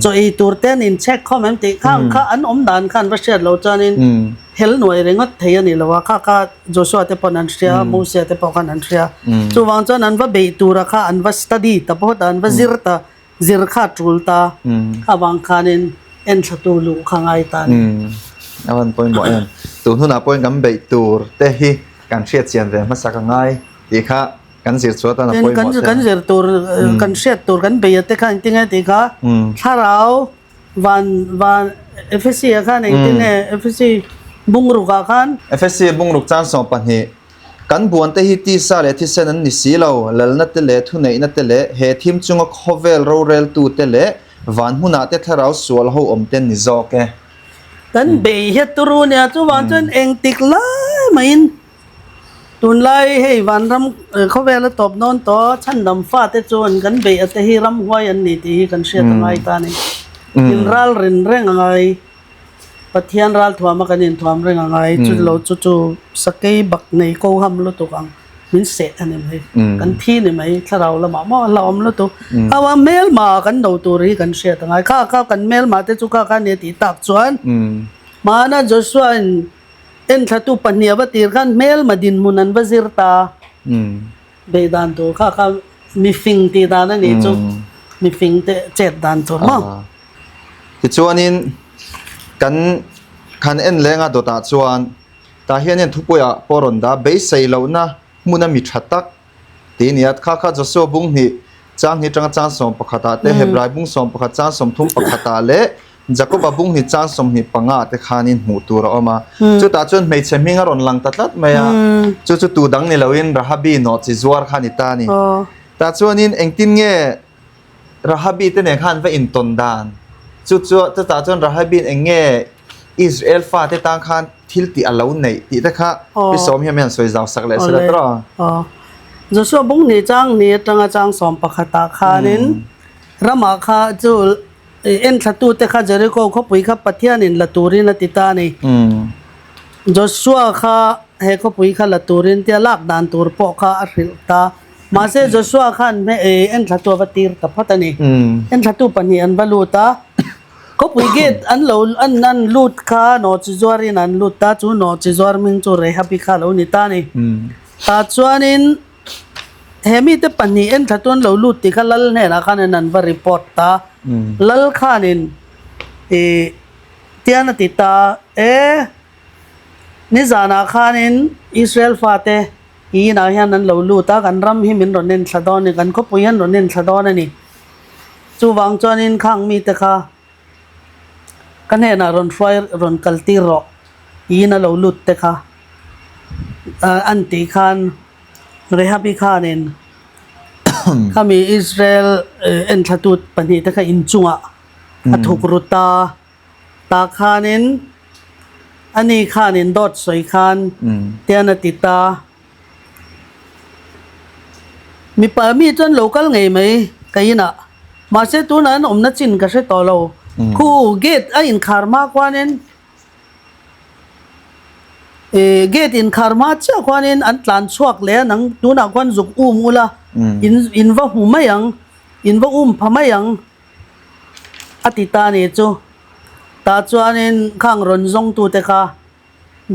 chaw ei tur te an in check khawm em tih khang kha an awm dan khan va hriat lo chuanin hel nuai ringawt thei a ni lo a kha kha Joshua te pawn an hria Moses te pawh khan an hria chuvang chuan an va beih tura kha an va study ta phawt a an va zir ta Zir kha tul ta avang khanin enthlatu luh kha ngai ta a ni. A van pawimawh em. Tun hunah pawhin kan beih tur te hi kan hriat chian ve hmasak a ngai tih kha kan zir chhuah atan a pawimawh te. Kan zir tur, kan hriat tur, kan beih a te kha engtin nge tih kha thlarau van van Efesi ah khan engtin nge Efesi bungruk ah khan. Efesi bungruk chang 12. Kan buante hi tisa leh thisen an ni si lo, lalna te leh thuneihna te leh he thim chunga khawvel roreltu te leh van hmunah te thlarau sual ho awm te an ni zawk e. Kan bei hiat turu nia chuvang chuan engtik lai maiin tunlai hei vanram khawvel a tawp dawn tawh chhandam fate chuan kan beih ate hi ramhuai an ni tih hi kan hriat a ngai ta a ni. Inralrin reng a ngai. Pathian ralthuama kan inthuam reng a ngai chu lo chu chu sakei bak nei ko ham lutuk ang min seh a ni mai kan thi ni mai thlarau lamah maw a hlauhawm lutuk awa hmelma kan do tur hi kan hriat a ngai kha kha kan hmelma te chu kha kha nia tih tak chuan hmana Joshua in enthlatu pahnih a va tir khan hmelma dinhmun an va zir ta. Beih dan tur kha kha mifing tih dan a nih chu mifing te chet dan tur maw. Tichuanin kan han en leng a dawtah chuan tah hianin thupuiah pawh rawn dah beisei lohna hmuna mi tha tak tih a ni a. Kha kha Joshua bung hnih chang hnih atanga chang 11 ah te Hebrai bung 11 chang 31 ah leh. Jakoba bunghnih chang 25 ah te khanin hmuh tur a awm a. Chutah chuan hmeichhe hming a rawn lang ta tlat mai a. Chu chu tu dang ni loin Rahabi nawhchi zuar kha a ni ta a ni. Tah chuanin engtin nge Rahabi te nen khan va intawn dan? Chu chu chutah chuan Rahabi'n eng nge Israel fate tan khan thil tih a lo neih tih te kha Pi Sawm hian min han sawi zau sak leh se la tawh a. Joshua bunghnih chang ni atanga chang 11 ah khanin ramah kha chu Enthlatute kha Jeriko khawpui kha Pathianin la turin a ti ta a ni. Joshua kha he khawpui kha la turin tia lak dan tur pawh kha a hrilh ta. Mahse Joshua khan enthlatu a va tir ta phawt a ni. Enthlatu pahnih an va lut a, khawpui gate an lo an an lut kha nawhchi zuarin an lut ta, chu nawhchi zuar hming chu Rehabi kha a lo ni ta a ni. Tah chuanin. He mite pahnih en thla chuan lo lut tih kha lal hnenah khanin an va report ta. Lal khanin ih tian a ti ta, E, nizanah khanin Israel fate i inah hian an lo lut a, kan ram hi min rawn en thla dawn a ni, kan khawpui hi an rawn en thla dawn a ni. Chuvang chuanin khang mite kha Ka hnenah rawn hruai rawn kal tir rawh tiin a lo lut te kha an tih khan Rehabi khanin khami Israel enthlatu pahnih te kha inchungah a thuk ru ta tah khanin ani khanin dawt sawi khan tian a ti ta. Mipa mi chuan lo kal ngei mai ka inah. Mahse tunah an awmna chin ka hre tawh lo. Khu gate a inkhar hma khuanin ih gate inkhar hma chiah khuanin an tlan chhuak leh a nang tunah khuan zuk um ula in in va hmu mai ang in va um pha mai ang a ti ta a ni chu. Tah chuanin khang rawn zawngtute kha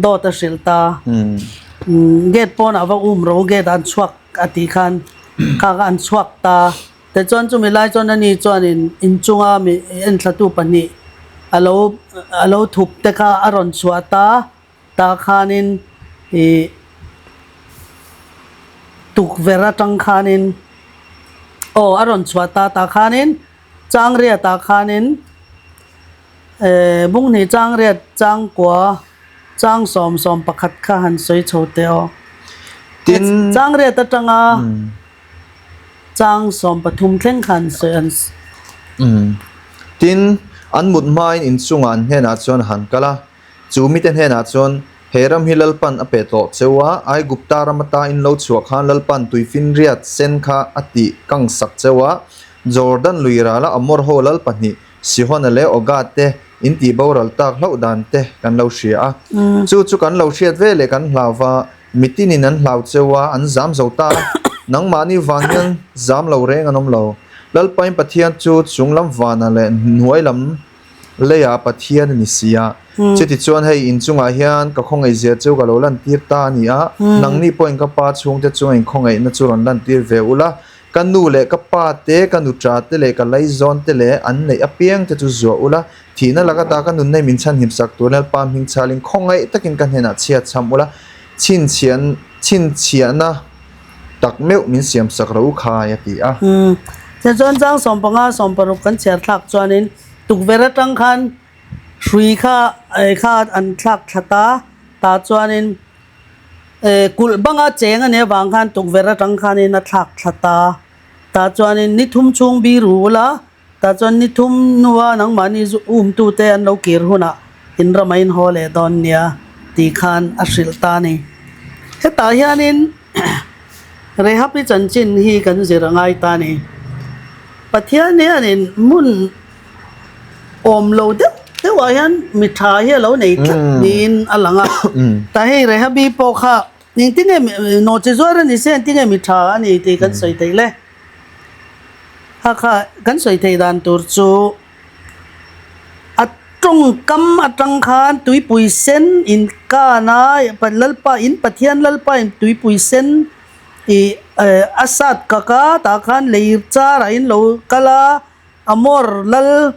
Dawt a hrilh ta. Gate pawnah va um ro gate ah an chhuak a tih khan kha kha an chhuak ta. Tichuan chumi lai chuan ani chuanin inchunga mi enthlatu pahnih a lo a lo thup te kha a rawn chhuah ta. Tah khanin ih tukverh atang khanin aw a rawn chhuah ta tah khanin Changriatah khanin Bunghnih changriat changkua chang 11 kha han sawi chho teh aw. Tin. Changriat atanga chang 13 thleng kha han sawi an. Tin, an mut hmain inchungah an hnenah chuan a han kal a. Chu mite hnenah chuan, He ram hi Lalpan a pe tawh cheu a, Aigupta ram ata in lo chhuah khan Lalpan tuifinriat sen kha a tih kang sak cheu a, Jordan lui rala Amor ho lal pahnih Sihona leh Oga te in tih boral tak hlauh dan te kan lo hria a. Chu chu kan lo hriat ve leh kan hlau va, mitinin an hlau cheu a, an zam zo ta a, nangmahni vang hian zam lo reng an awm lo. Lalpain Pathian chu chung lam vana leh hnuai lam Leiah Pathian a ni si a. Chutichuan hei inchungah hian ka khawngaihzia chu ka lo lantir ta a ni a, nangni pawhin ka pa chhungte chunga inkhawngaihna chu rawn lantir ve ula, ka nu leh ka pa te, ka nuṭa te leh ka laizawn te leh an neih apiang te chu zuah ula, thihna laka ta ka nunna hi min chhanhim sak tur Lalpa hming chhalin khawngaih takin ka hnenah chhiat chham ula, chhinchhiah chhinchhiahna tak meuh min siam sak ro khai a ti a. Tichuan chang 15 16 kan chhiar thlak chuanin Tukverh atang khan hrui kha kha an thlak thla ta, tah chuanin kulh banga cheng a nih avang khan tukverh atang khanin a thlak thla ta, tah chuanin ni thum chhung bir hu ula, tah chuan ni thum hnua nangmahni zu umtute an lo kir hunah in ramah in haw leh dawn nia tih khan a hrilh ta a ni. Hetah hianin Rehapi chanchin hi kan zir a ngai ta a ni. Pathian hianin hmun awm lo deuh deuhah hian mi tha hi a lo nei tlat niin a lang a. Tah hei Rehabi pawh kha engtinge nawhchi zuar a ni se engtinge mi tha a ni tih kan sawi theih le. Kha kha kan sawi theih dan tur chu a tawngkam atang khan tuipui sen inkan a Lalpa in Pathian Lalpa in tuipui sen Ih a sat kak a tah khan lei char ah in lo kal a Amor lal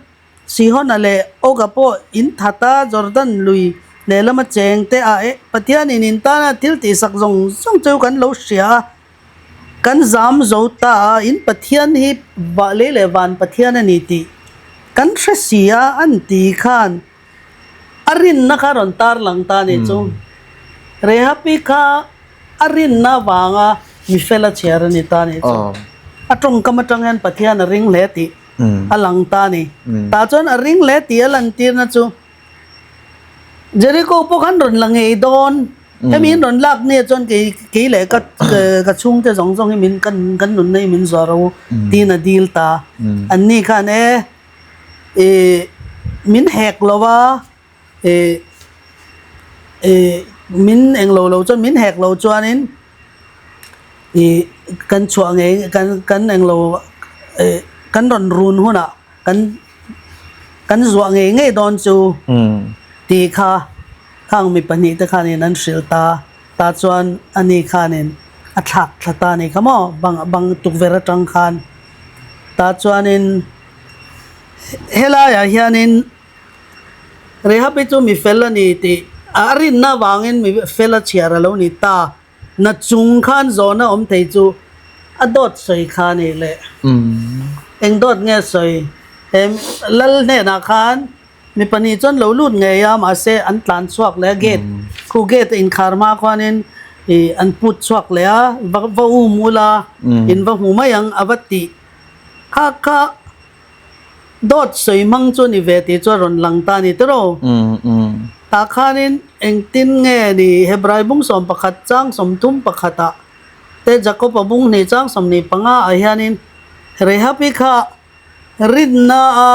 Sihona leh Oga pawh in that a Jordan lui lehlam a cheng te ah eh Pathian in in tana thil tih sak zawng zawng chu kan lo hria a kan zam zo ta a in Pathian hi lei leh van Pathian a ni tih. Kan hre si a an ti khan a rinna kha rawn tar lang ta a nih chu. Rehapi kha a rinna avanga mi fel a chhiar a ni ta a nih chu. A tawngkam atang hian Pathian a ring hle tih a lang ta a ni. Tah chuan a ring hle tih a lantirna chu Jericho pawh khan rawn la ngei dawn. Hemi in rawn lak nia chuan kei kei leh ka ka chhungte zawng zawng hi min kan kan nunna hi min zuar ro tiin a dil ta. An ni khan e ih min hek lo a ih ih min englo lo chuan min hek lo chuanin ih kan chhuah ngei kan kan englo ih kan rawn run hunah kan Kan zuah ngei ngei dawn chu tih kha khang mi pahnihte khanin an hrilh ta. Tah chuan ani khanin a thlak thla ta a ni kha maw bang bang tukverh atang khan. Tah chuanin helaiah hianin Rehabi chu mi fel a ni tih a rinna avangin mi fel a chhiar a lo ni ta. Na chung khan zawhna awm thei chu a dawt sawi kha a nih le. Eng dawt nge sawi? He lal hnenah khan mi pahnih chuan lo lut ngei a, mahse an tlan chhuak leh a gate khu gate a inkhar hma khuanin ih an put chhuak leh a, va va um ula in va hmu mai ang a va tih kha kha. Dawt sawi hmang chu ni ve tih chu a rawn lang ta a ni tiraw? Tah khanin engtin nge ni Hebrai bung 11 chang 30 pakhatah te Jakob-a bung hnih chang 25 ah hianin Rehabi kha rinna a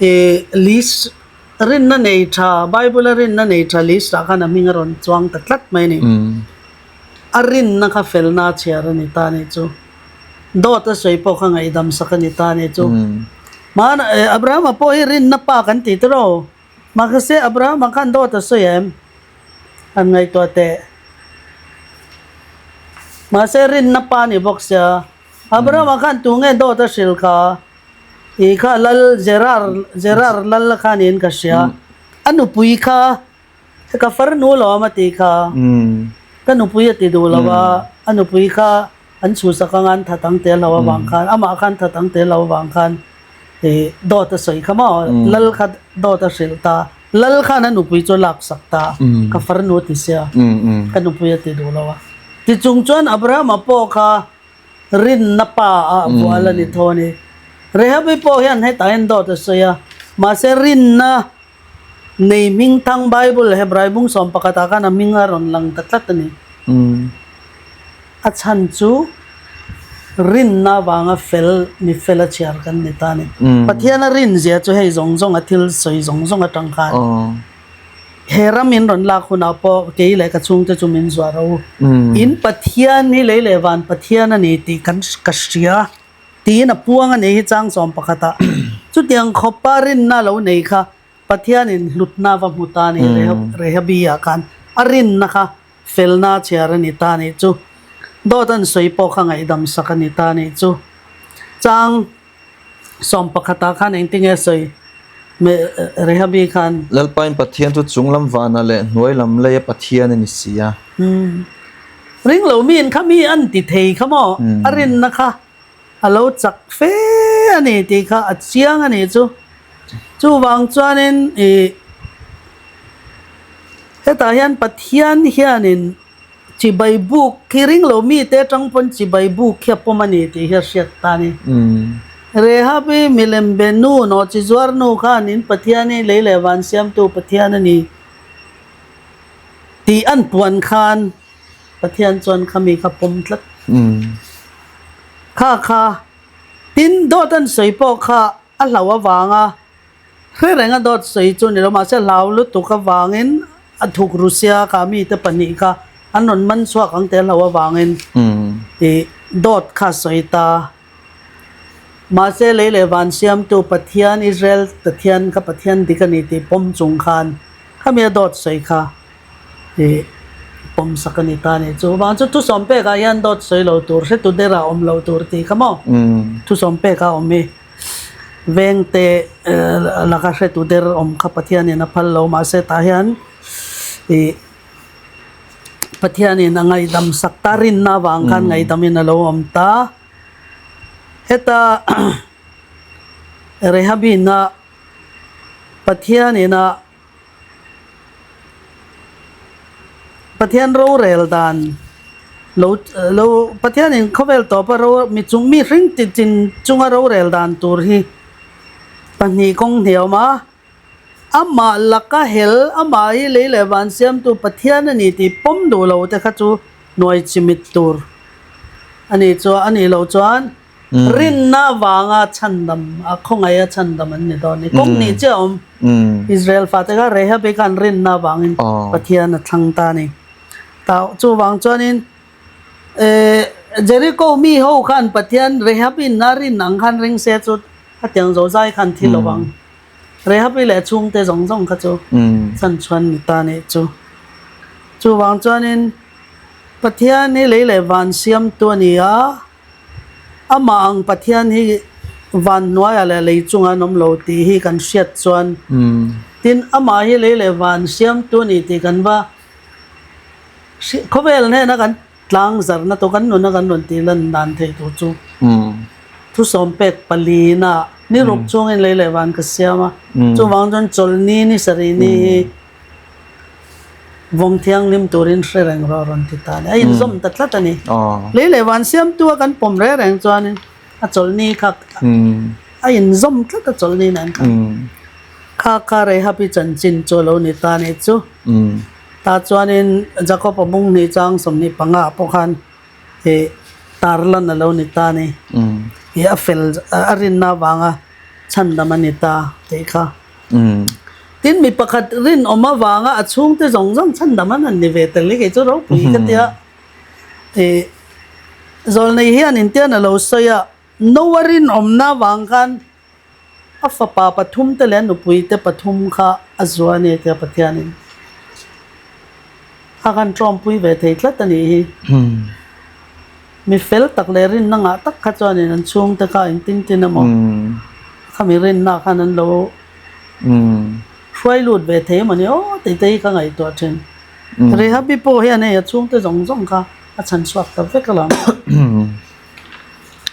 ih list rinna nei tha Bible-a rinna nei tha list ah khan a hming a rawn chuang ta tlat mai a ni. A rinna kha felna a chhiar a ni ta a nih chu. Dawt a sawi pawh kha ngaihdam sak a ni ta a nih chu. Hmana Abrahama pawh hi rinna pa kan ti tiraw? Mahse Abrahama khan dawt a sawi em? Han ngaihtuah teh. Mahse rinna pa a ni bawk sia. Abrahama khan tu nge dawt a hrilh kha? Ih kha lal Gerar Gerar lal kha niin ka hria. A nupui kha Ka farnu lawm a tih kha. Ka nupui a ti duh lo a, a nupui kha an chhuhsak anga an that ang tel lo avang khan, amah khan that ang tel lo avang khan ih dawt a sawi kha maw, lal kha dawt a hrilh ta, lal khan a nupui chu a laksak ta, ka farnu a ti sia, ka nupui a ti duh lo a. Tichung chuan Abrahama pawh kha rinna pa ah vual a ni tho a ni. Rehabi pawh hian hetah hian dawt a sawi a, mahse rinna Nei hming thang Bible Hebrai bung 11 ah khan a hming a rawn lang ta tlat a ni. A chhan chu rinna avanga fel mi fel a chhiar kan ni ta a ni. Pathian a rin zia chu hei zawng zawng a thil sawi zawng zawng atang khan he ram in rawn lak hunah pawh kei leh ka chhungte chu min zuah ro. In Pathian hi lei leh van Pathian a ni tih kan ka hria. Tiin a puang a nih hi chang 11 ah. Chutiang khawpa rinna lo nei kha Pathianin hlutna va hmu ta a ni Rehabi ah khan a rinna kha felna a chhiar a ni ta a nih chu. Dawt an sawi pawh kha ngaihdam sak a ni ta a nih chu. Chang 11 ah khan engtinge sawi Rehabi khan. Lalpain Pathian chu chunglam vana leh hnuailam leia Pathian a ni si a. Ring lo miin kha mi an ti thei kha maw? A rinna kha a lo chak fe a ni tih kha a chiang a nih chu. Chuvang chuanin ih hetah hian Pathian hianin chibai buk khi ring lo mite atang pawn chibai buk khi a pawm a ni tih hi a hriat ta a ni. Rehabi milem be nu nawhchi zuar nu khanin Pathian hi lei leh van siamtu Pathian a ni. Tih an puan khan Pathian chuan kha mi kha pawm tlat. Kha kha tin dawt an sawi pawh kha a hlau avanga hre renga dawt sawi chu ni lo mahse hlau lutuk avangin a thuk Rusia kha mite pahnih kha an rawn man chhuak ang teh hlau avangin ih dawt kha a sawi ta. Mahse lei leh van siamtu Pathian Israel Pathian kha Pathian dik a ni tih pawm chung khan khami a dawt sawi kha ih pawm sak a ni ta a ni. Chu vang chu thusawm pekah hian dawt sawi lo tur hretu derah awm lo tur tih kha maw thusawm pekah awm hi vengte laka hretu der awm kha Pathianin a phal lo mahse tah hian ih Pathianin a ngaihdam sak ta rinna avang khan ngaihdamin a lo awm ta. Heta Rehabina Pathianin a Pathian rorel dan lo lo Pathianin khawvel tawpa ro mi chung mi hring ti chin chunga rorel dan tur hi pahnih kawng hnih a awm a, amah laka hel amah hi lei leh van siamtu Pathian a ni tih pawm duh lo te kha chu hnuai chimit tur a nih chuan a nih loh chuan Rinna avanga chhandam, a khawngaih a chhandam an ni dawn a ni. Kawng nih chiah a awm. Israel fate kha Rehabi khan rinna avangin Pathian a thlang ta a ni. Tah chuvang chuanin Jericho mi ho khan Pathian Rehabin a rin ang khan ring se chu hetiang zozai khan thi lo ang. Rehabi leh a chhungte zawng zawng kha chu chhanchhuan ni ta a nih chu. Chuvang chuanin Pathian hi lei leh van siamtu a ni a. Amah ang Pathian hi van hnuaiah leh lei chungah an awm lo tih hi kan hriat chuan tin amah hi lei leh van siamtu a ni tih kan va khawvel hnena kan tlang zarna tur kan nuna kan rawn tih lan dan theih tur chu thusawm pek palina ni ruk chungin lei leh van ka siam a chuvang chuan chawlhni ni sarih ni hi Vawng thianghlim turin hre reng rawh rawn ti ta a ni. A inzawm ta tlat a ni. Lei leh van siamtu a kan pawm reng reng chuanin a chawlhni kha a inzawm tlat a chawlhni nen khan. Kha kha Rehabi chanchin chu a lo ni ta a nih chu. Tah chuanin Jakob-a bung hnih chang 25 ah pawh khan ih tarlan a lo ni ta a ni. Ih a fel a rinna avanga chhandam a ni ta tih kha. Tin, mi pakhat rinawm avanga a chhungte zawng zawng chhandam an han ni ve tel hi kei chu ropui ka tia. Ih Zawlnei hian intian a lo sawi a, Noa rinawmna avang khan a fapa pathum te leh a nupui te pathum kha a zua a ni tia Pathianin a khan tawmpui ve thei tlat a nih hi. Mi fel tak leh rinna ngah tak kha chuanin an chhungte kha engtin tin emaw khami rinna khan an lo hruai lut ve thei emaw ni aw tih te hi ka ngaihtuah thin. Rehabi pawh hian hei a chhungte zawng zawng kha a chhan chhuak ta vek alawm.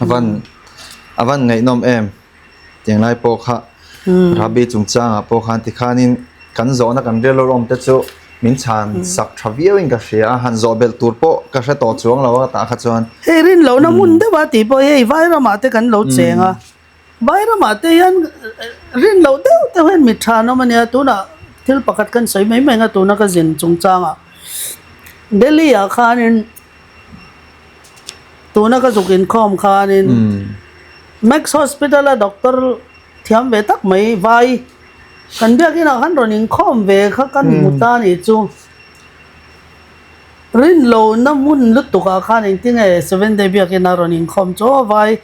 A van a van ngaihnawm em. Tiang lai pawh kha Rabi chungchangah pawh khan tikhanin kan zawhna kan rial lawm te chu min chhan sak tha viauin ka hria a, han zawh belh tur pawh ka hre tawh chuang lo a tah kha chuan. Hei rin lohna hmun deuh a tih pawh hei Vairamah te kan lo cheng a, Vairamah te hian rin loh deuh deuh hian mi tha an awm a nia, tunah thil pakhat kan sawi mai mai ang a tuna ka zin chungchangah Delhi ah khanin Tuna ka zuk inkhawm khanin Max Hospital a doctor thiam ve tak mai vai kan biakinah khan rawn inkhawm ve kha kan hmu ta nih chu. Rinlohna hmun lutukah khan engtinge Seventh Day biakina rawn inkhawm chu aw vai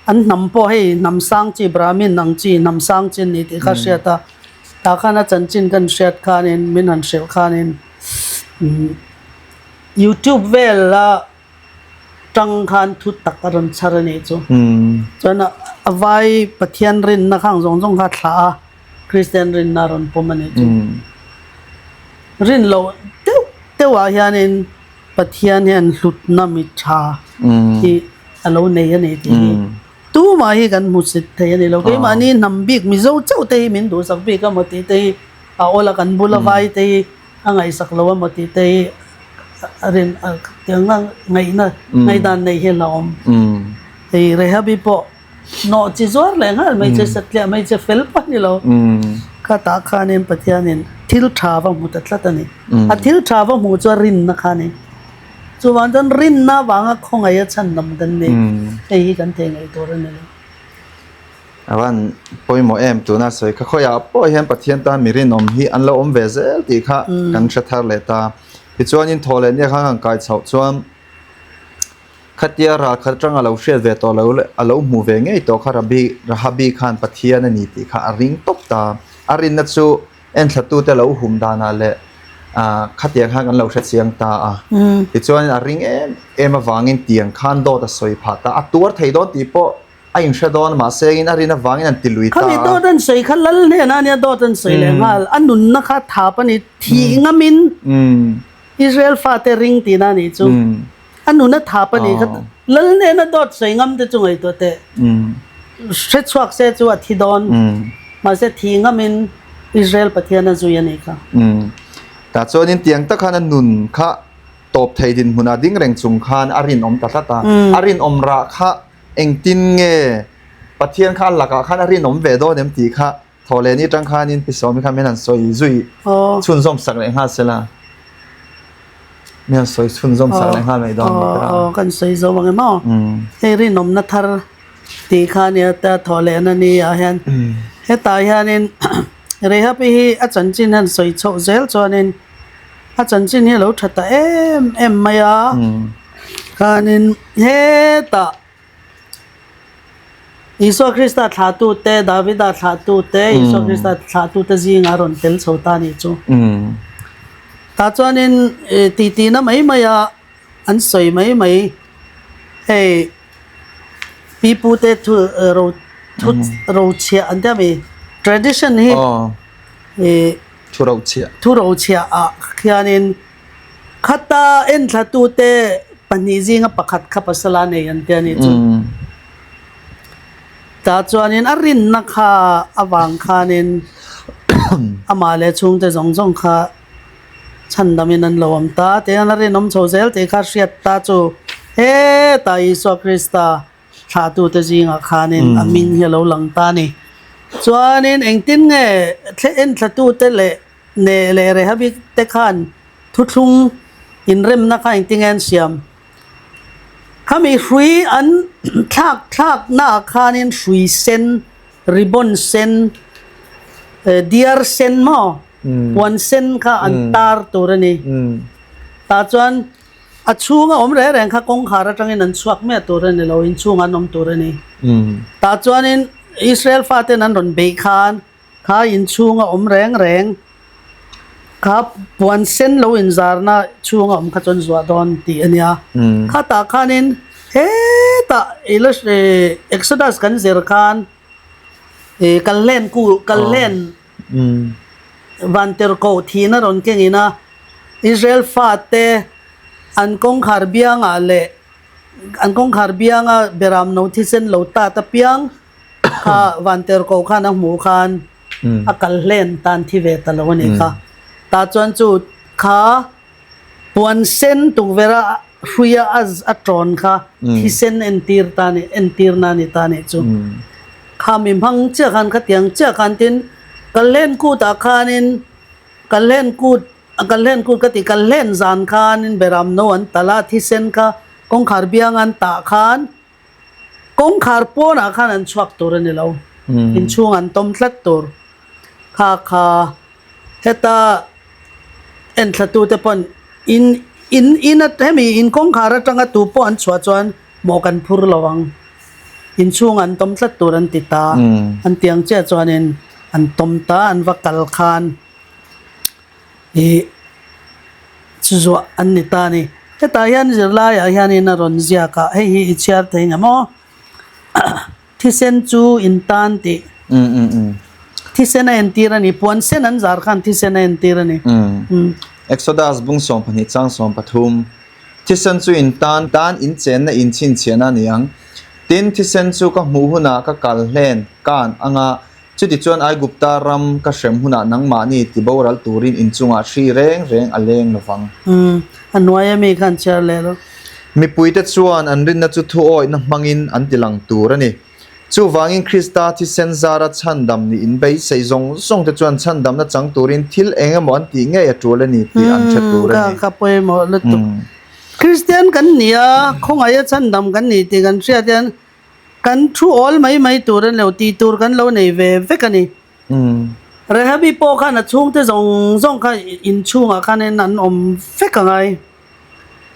an hnam pawh hei hnam sang chi Brahmin ang chi hnam sang chi an ni tih kha hriat a, tah khan a chanchin kan hriat khanin min han hrilh khanin Youtube vel a tang khan thu tak a rawn chhar a nih chu. Chuan a vai Pathian rinna khang zawng zawng kha a thlah a, Kristian rinna a rawn pawm a nih chu. Rin loh deuh deuh ah hianin Pathian hian hlutna mi tha hi a lo nei a ni tih hi tumah hi kan hmu sit thei a ni lo. Keimahni hnam bik Mizo chauh te hi min duhsak bik a maw tih te hi a awl a, kan bula vai te hi a ngaihsak lo a maw tih te hi a rin tiang a ngaihna ngaihdan neih hi a hlauhawm. Hei Rehabi pawh nawh chi zuar leh nghal mai che satliah mai che fel pawh a ni lo. Khatah khanin Pathianin thil tha va hmu ta tlat a ni. A thil tha va hmuh chu a rinna kha a ni. Chuvang chuan rinna avanga khawngaih a chhandam kan ni. Hei hi kan thei ngaih tur a ni lo. A van pawimawh em tuna sawi kha khawiah pawh hian Pathian tan mi rinawm hi an lo awm ve zel tih kha kan hre thar leh ta. Tichuanin thaw leh nia khan han kai chhoh chuan khatia ral khat atang a lo hriat ve tawh lo leh a lo hmu ve ngei tawh kha Rabi Rahabi khan Pathian a ni tih kha a ring tawp ta. A rinna chu enthlatute lo hum danah leh khatiang khan kan lo hre chiang ta a. Tichuanin a ring em em avangin tiang khan dawt a sawi phah ta. A tuar thei dawn tih pawh A inhre dawn mahse in a rin avangin an ti lui ta a. Khami dawt an sawi kha lal hnenah ania dawt an sawi leh nghal. A nunna kha thap a ni. Thih ngamin Israel fate ring tihna a nih chu. A nuna thap a nih kha lal hnena dawt sawi ngam te chu ngaihtuah teh. Hre chhuak se chu a thi dawn. Mahse thi ngamin Israel Pathian a zui a nih kha. Tah chuanin tiang tak khan a nun kha tawp thei dinhmunah ding reng chung khan a rinawm ta tlat a. A rinawm rah kha engtin nge Pathian kha a lakah khan a rinawm ve dawn em tih kha Thawhlehni atang khanin Pi Sawmi khan min han sawi zui chhunzawm sak leh nghal sela. Min han sawi chhunzawm sak leh nghal mai dawn ni kha. Aw kan sawi zo ang em aw. Hei rinawmna thar tih kha nia ta thawhlehna ni ah hian hetah hianin Rehapi hi a chanchin han sawi chhoh zel chuanin a chanchin hi a lo tha ta em em mai a. Khanin hetah Isua Krista thlahtute, Davida thlahtute, Isua Krista thlahtute zingah a rawn tel chho ta a nih chu. Tah chuanin tihtina mai maia an sawi mai mai hei pipute thu ro thu rochhiah an tia mi tradition hi thu rochhiah thu rochhiah ah khianin Khata enthlatute pahnih zinga pakhat kha pasala nei an ti a nih chu. Tah chuanin a rinna kha avang khanin amah leh chhungte zawng zawng kha chhandamin an lo awm ta. Tihian a rinawm chho zel tih kha hriat ta chu hetah Isua Krista thlahtute zingah khanin a hming hi a lo lang ta a ni. Chuanin engtin nge enthlatute leh Neh leh Rehabi te khan thuthlung inremna kha engtin nge an siam? Khami hrui an thlak thlaknaah khanin hrui sen, ribbon sen, diar sen maw, puan sen kha an tar tur a ni. Tah chuan a chhunga awm reng reng kha kawngkhar atangin an chhuak miah tur a ni lo, inchhungah an awm tur a ni. Tah chuanin Israel faten an rawn beih khan Kha inchhunga awm reng reng, kha puan sen lo inzarna chhunga awm kha chuan zuah dawn tih a nia. Khatah khanin hetah Exodus kan zir khan Kalhlen ku Kalhlen Vantirhkoh thihna rawn kengin a Israel fate an kawngkhar biangah leh an kawngkhar bianga beramno thisen lo tat apiang Kha Vanterko khan a hmuh khan a kal hlen tan thi ve ta lo a nih kha. Tah chuan chu kha puan sen tukverh a hruia a a tawn kha thisen entir ta a nih entirna a ni ta a nih chu. Kha mi hmang chiah khan khatiang chiah khan tin Kalhlen kutah khanin Kalhlen kut Kalhlen kut ka ti Kalhlen zan khanin beram no an talh a thisen kha kawngkhar biang an tah khan Kawngkhar pawnah khan an chhuak tur a ni lo. Inchhung an tawm tlat tur. Kha kha heta enthlatute pawn in in in a hemi in kawngkhar atanga tu pawh an chhuah chuan mawh kan phur lo ang. Inchhung an tawm tlat tur an ti ta. An tiang chiah chuanin an tawm ta an va kal khan. Ih chu zuah an ni ta a ni. Hetah hian zirlaiah hianin a rawn ziak a, hei hi i chhiar thei ngem aw? Thisen chu in tan tih. Thisen a entir a ni. Puan sen an zar khan thisen a entir a ni. Exodus bung 12 chang 13, Thisen chu in tan tan in chenna in chhinchhiahna a ni ang. Tin, thisen chu ka hmuh hunah ka kal hlen kan anga Chutichuan Aigupta ram ka hrem hunah nangmahni tiboral turin inchungah hri reng reng a leng lo vang. Umm, a hnuai ami khan chhiar leh lo. Mipuite chuan an rinna chu thuawihna hmangin an tilang tur a ni. Chuvangin Krista thisen zara chhandam nih inbeisei zawng zawngte chuan chhandamna chang turin thil eng emaw an tih ngei a tul a ni tih an hre tur a ni. Umm, ka pawimawh lutuk. Kristian kan ni a, khawngaih a chhandam kan ni tih kan hriat hian Kan thu awl mai mai tur a ni lo, tih tur kan lo nei ve vek a ni. Rehabi pawh khan a chhungte zawng zawng kha inchhungah khanin an awm vek a ngai.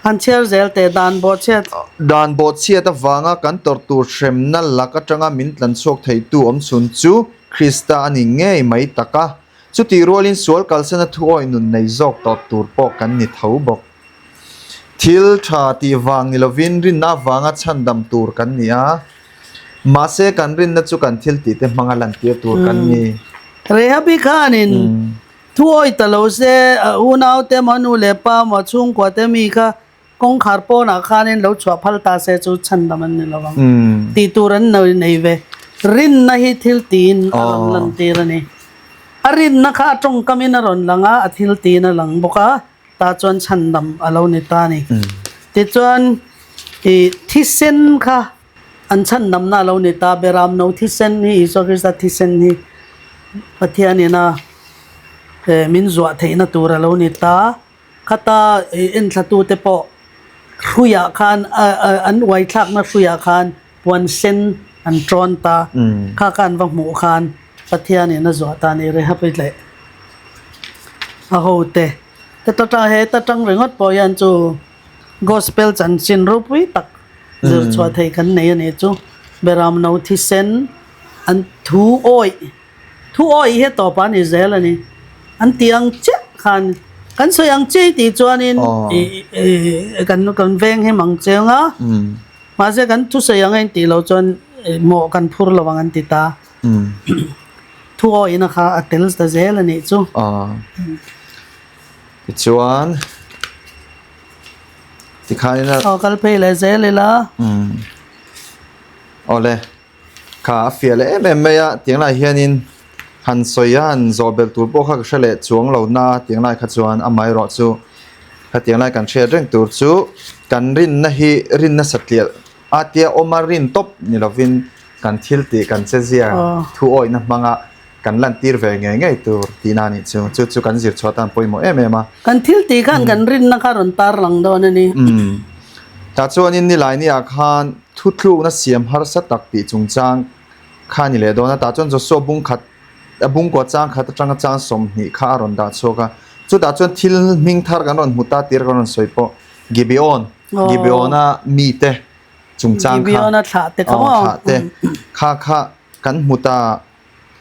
Han chhiar zel teh dan bawhchhiat. Dan bawhchhiat avanga kan tawrh tur hremna lak atanga min tlanchhuak theitu awmchhun chu Krista a ni ngei mai tak a. Chutih rualin sual kalsana thuawih nun nei zawk tawh tur pawh kan ni tho bawk. Thil tha tih vang ni lovin rinna avanga chhandam tur kan ni a, mahse kan rinna chu kan thil tihte hmanga lantir tur kan ni. Rehabi khanin thu awih ta lo se, a unaute emaw, a nu leh pa emaw, a chhungkuate mi kha kawngkhar pawnah khanin lo chhuah phal ta se chu chhandam an ni lo ang tih tur an nei ve. Rinna hi thil tiin a rawn lantir a ni. A rinna kha a tawngkamin a rawn lang a, a thil tiin a lang bawk a, tah chuan chhandam a lo ni ta a ni. Tichuan, ih thisen kha an chhandamna a lo ni ta, Beramno thisen hi, Isua Krista thisen hi Pathianin a min zuah theihna tur a lo ni ta. Khata enthlatute pawh hruiah khan an uai thlakna hruiah khan puan sen an tawn ta. Kha kha an va hmuh khan Pathianin a zuah ta a ni Rehabi leh a hote. Heta tang heta tang ringawt pawh hian chu Gospel chanchin ropui tak zir chhuah theih kan nei a nih chu. Beramno thisen an thu awih. Thu awih hi a tawp a ni zel a ni. An ti ang chiah khan kan sawi ang chiah i tih chuanin kan kan veng him ang cheng a, mahse kan thusawi ang a intih loh chuan mawh kan phur lo ang an ti ta. Thu awihna kha a tel ta zel a nih chu. Tichuan tikhanin a. Aw kal phei leh zel ila. Awle. Kha a fiah leh em em mai a, tiang lai hianin han sawi a han zawh belh tur pawh kha ka hre leh chuang lo na tiang lai kha chuan amaherawh chu khatiang lai kan hriat reng tur chu kan rinna hi rinna satliah a tia awma rin tawp ni lovin kan thil tih kan che zia thu awihna hmanga kan lantir ve ngei ngei tur tihna a nih chu chu chu kan zir chhuah tan pawimawh em em a. Kan thil tih khan kan rinna kha rawn tar lang dawn a ni. Umm. Tah chuanin nilai ah khan Thutlukna siam harsa tak tih chungchang kha a ni leh dawn a, tah chuan Joshua bung khat a bungkua chang khat atanga chang 20 kha a rawn dah chhuak a, chutah chuan thil hming thar kan rawn hmu ta tir kan rawn sawi pawh Gibeon, Gibeona mite chungchang kha, Gibeona thlah te kha maw? Thlah te kha kha kan hmu ta,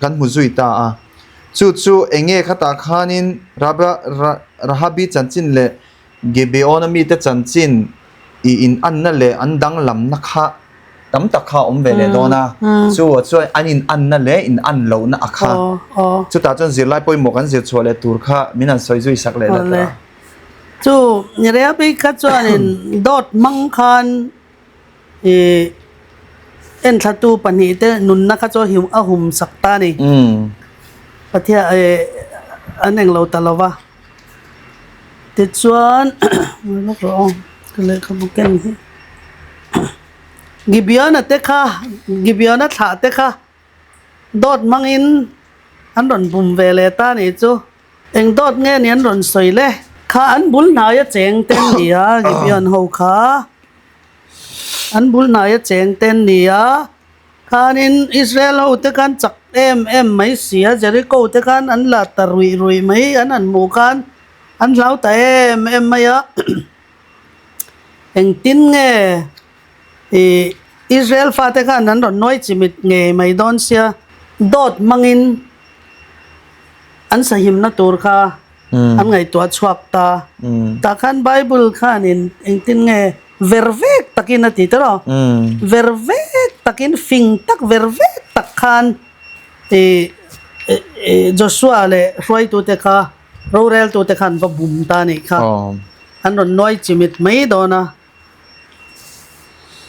kan hmu zui ta a, chu chu eng nge khatah khanin Rahabi chanchin leh Gibeon-a mite chanchin i inanna leh an danglamna kha tam tak kha a awm ve leh dawn a, chu chuan an inanna leh inan lohna a kha. Chutah chuan zirlai pawimawh kan zir chhuah leh tur kha min han sawi zui sak leh la ta. Chu Rehabi kha chuanin dawt hmang khan I enthlatu pahnihte nunna kha chu a hum sak ta a ni. Pathian an englo ta lo va. Tichuan lawk rawh aw ka lehkhabu ken hi. Gibeon-a te kha Gibeon-a thlah te kha dawt hmangin an rawn bum ve leh ta a nih chu. Eng dawt nge ni an rawn sawi le? Kha an bul hnaia cheng te an ni a, Gibeon ho kha. An bul hnaia cheng te an ni a, khanin Israel ho te khan chak em em mai si a, Jericho te khan an la ta ruih ruih mai an han hmuh khan an hlau ta em em mai a. Engtin nge ih Israel fate khan an rawn nuai chimit ngei mai dawn sia, dawt hmangin an sahimna tur kha an ngaihtuah chhuak ta. Tah khan Bible khanin engtin nge ver vek takin a ti tawh a, ver vek takin fing tak ver vek tak khan ih Joshua leh hruaitute kha roreltute khan va bum ta a nih kha. An rawn nuai chimit mai dawn a.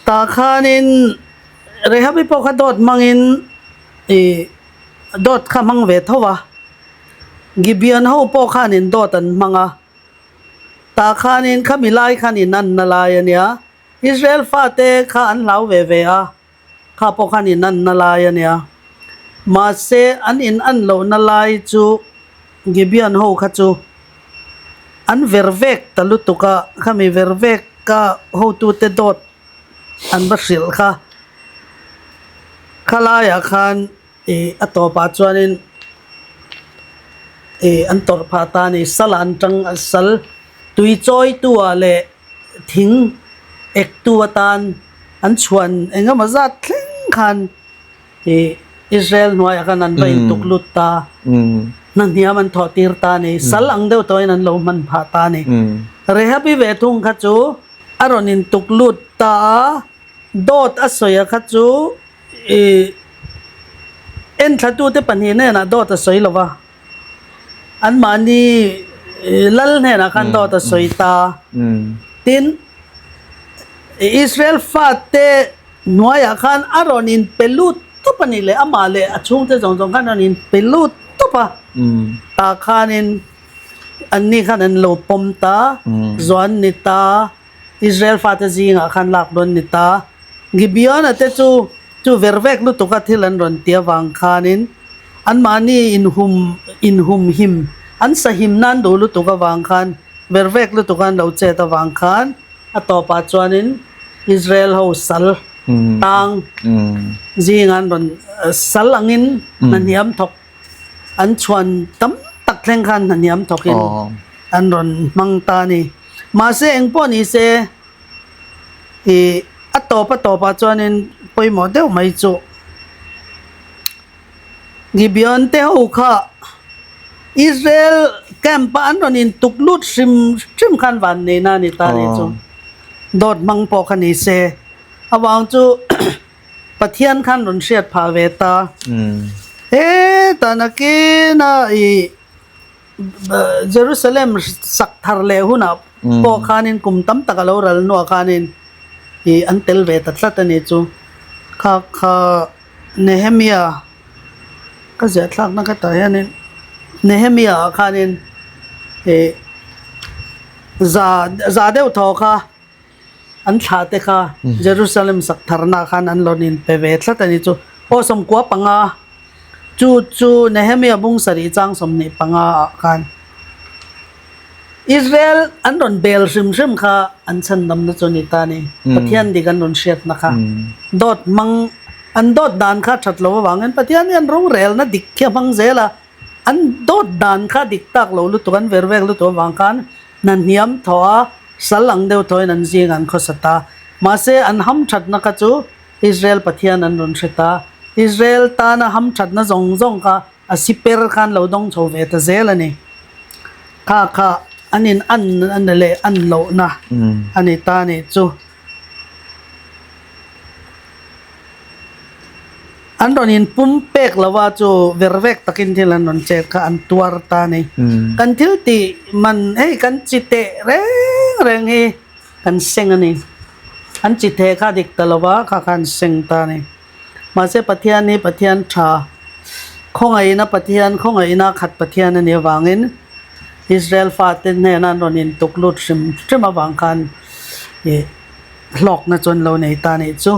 Tah khanin Rehabi pawh kha dawt hmangin ih dawt kha hmang ve tho a, Gibeon ho pawh khanin dawt an hmang a, tah khanin khami lai khan inanna lai a nia, Israel fate kha an hlau ve ve a, kha pawh khan inanna lai a nia, mahse an inan lohna lai chu Gibeon ho kha chu an ver vek ta lutuk a, khami ver vek ka hotute dawt an va hrilh kha, khalaiah khan ih a tawpah chuanin ih an tawrh phah ta a ni, sal an tang sal tui chawitu ah leh thing ektu atan an chhuan eng emaw zat thleng khan ih Israel hnuaiah khan an va intuk lut ta, hna hniam an thawh tir ta a ni, sal ang deuh tawhin an lo hman phah ta a ni. Rehabi ve thung kha chu a rawn intuk lut ta a, dawt a sawi a kha chu ih enthlatute pahnih hnenah dawt a sawi lo va, anmahni lal hnenah khan dawt a sawi ta. Tin, Israel fate hnuaiah khan a rawn inpe lut. tawp a nih leh amah leh a chhungte zawng zawng khan a rawn inpe lut tawp a. Tah khanin anni khan an lo pawm ta, zuan ni ta, Israel fate zingah khan lak dawn ni ta. Gibeon-a te chu chu ver vek lutuka thil an rawn ti avang khanin anmahni inhum inhumhim an sahim nan duh lutuk avang khan ver vek lutuka an lo chet avang khan A tawpah chuanin Israel ho sal tang zingah an rawn sal angin hnahniam thawk an chhuan tam tak thleng khan hnahniam thawkin an rawn hmang ta a ni. Mahse engpawh ni se ih a tawp a tawpah chuanin pawimawh deuh mai chu Gibeon te ho kha Israel camp a an rawn in tuk lut hrim hrim khan van neihna a ni ta ni chu. Dawt hmang pawh kha ni se. Avang chu Pathian khan rawn hriat phah ve ta. Hetah nakina ih Jerusalem sak thar leh hunah pawh khanin kum tam tak a lo ral hnuah khanin ih an tel ve ta tlat a ni chu. Kha kha Nehemia ka ziah thlakna ka tah hianin Nehemia ah khanin ih za za deuh thaw kha an thlah te kha Jerusalem sak tharna ah khan an rawn inpe ve tlat a ni chu aw sawmkua panga chu chu Nehemia bung sarih chang 25 ah khan Israel an rawn bel hrim hrim kha an chhandamna chu a ni ta a ni. Pathian dik an rawn hriatna kha dawt hmang an dawt dan kha that lo avangin Pathian hian rorelna dik khi a hmang zel a, an dawt dan kha dik tak lo lutuk an ver vek lutuk avang khan hna hniam thaw a, sal ang deuh thawin an zing an khawsa ta. Mahse an hamthatna kha chu Israel Pathian an rawn hre ta. Israel tana hamthatna zawng zawng kha A si per khan lo dawng chho ve ta zel a ni. Kha kha an in an na leh an lohna a ni ta a nih chu. An rawn in pum pek lo a chu ver vek takin thil an rawn chet kha an tuar ta a ni. Kan thil tih man hei kan chi teh reng reng hi kan seng a ni. An chi theh kha dik ta lo a kha kha an seng ta a ni. Mahse Pathian hi Pathian tha, khawngaihna Pathian, khawngaihna khat Pathian a nih avangin Israel fate hnena an rawn intuk lut hrim hrim avang khan ih hlawkna chu an lo nei ta a nih chu.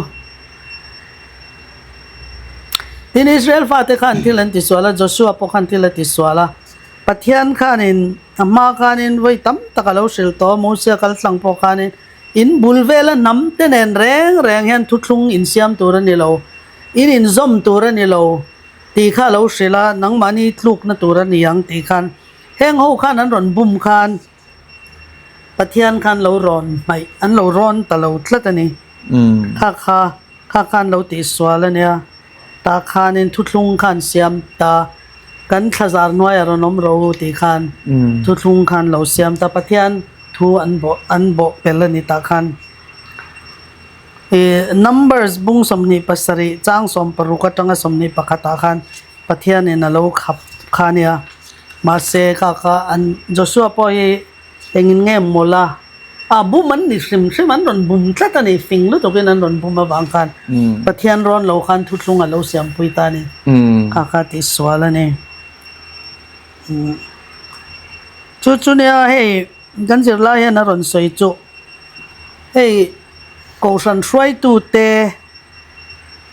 Tin, Israel fate khan thil an tisual a, Joshua pawh khan thil a tisual a. Pathian khanin a hma khanin vawi tam tak a lo hrilh tawh a, Mosia kaltlang pawh khanin In bul vela hnam te nen reng reng hian thuthlung insiam tur a ni lo, in inzawm tur a ni lo tih kha a lo hrilh a, nangmahni tlukna tur a ni ang tih khan heng ho khan an rawn bum khan Pathian khan lo rawn hmaih, an lo rawn ta lo tlat a ni. Kha kha kha khan lo tihsual a nia, tah khanin thuthlung khan siam ta, kan thlazar hnuaiah rawn awm ro tih khan thuthlung khan lo siam ta, Pathian Thu an bawh an bawh pel a ni tah khan ih Numbers bung 27 chang 16 atanga 21 ah khan Pathianin a lo khap kha a nia. Mahse kha kha an Joshua pawh hi engin nge mawlh a ah bum an ni hrim hrim an rawn bum tlat a ni fing lutukin an rawn bum avang khan Pathian rawn lo khan thuthlung a lo siampui ta a ni. Kha kha tihsual a ni. Chu chu nia hei kan zirlai hian a rawn sawi chu hei kohhran hruaitute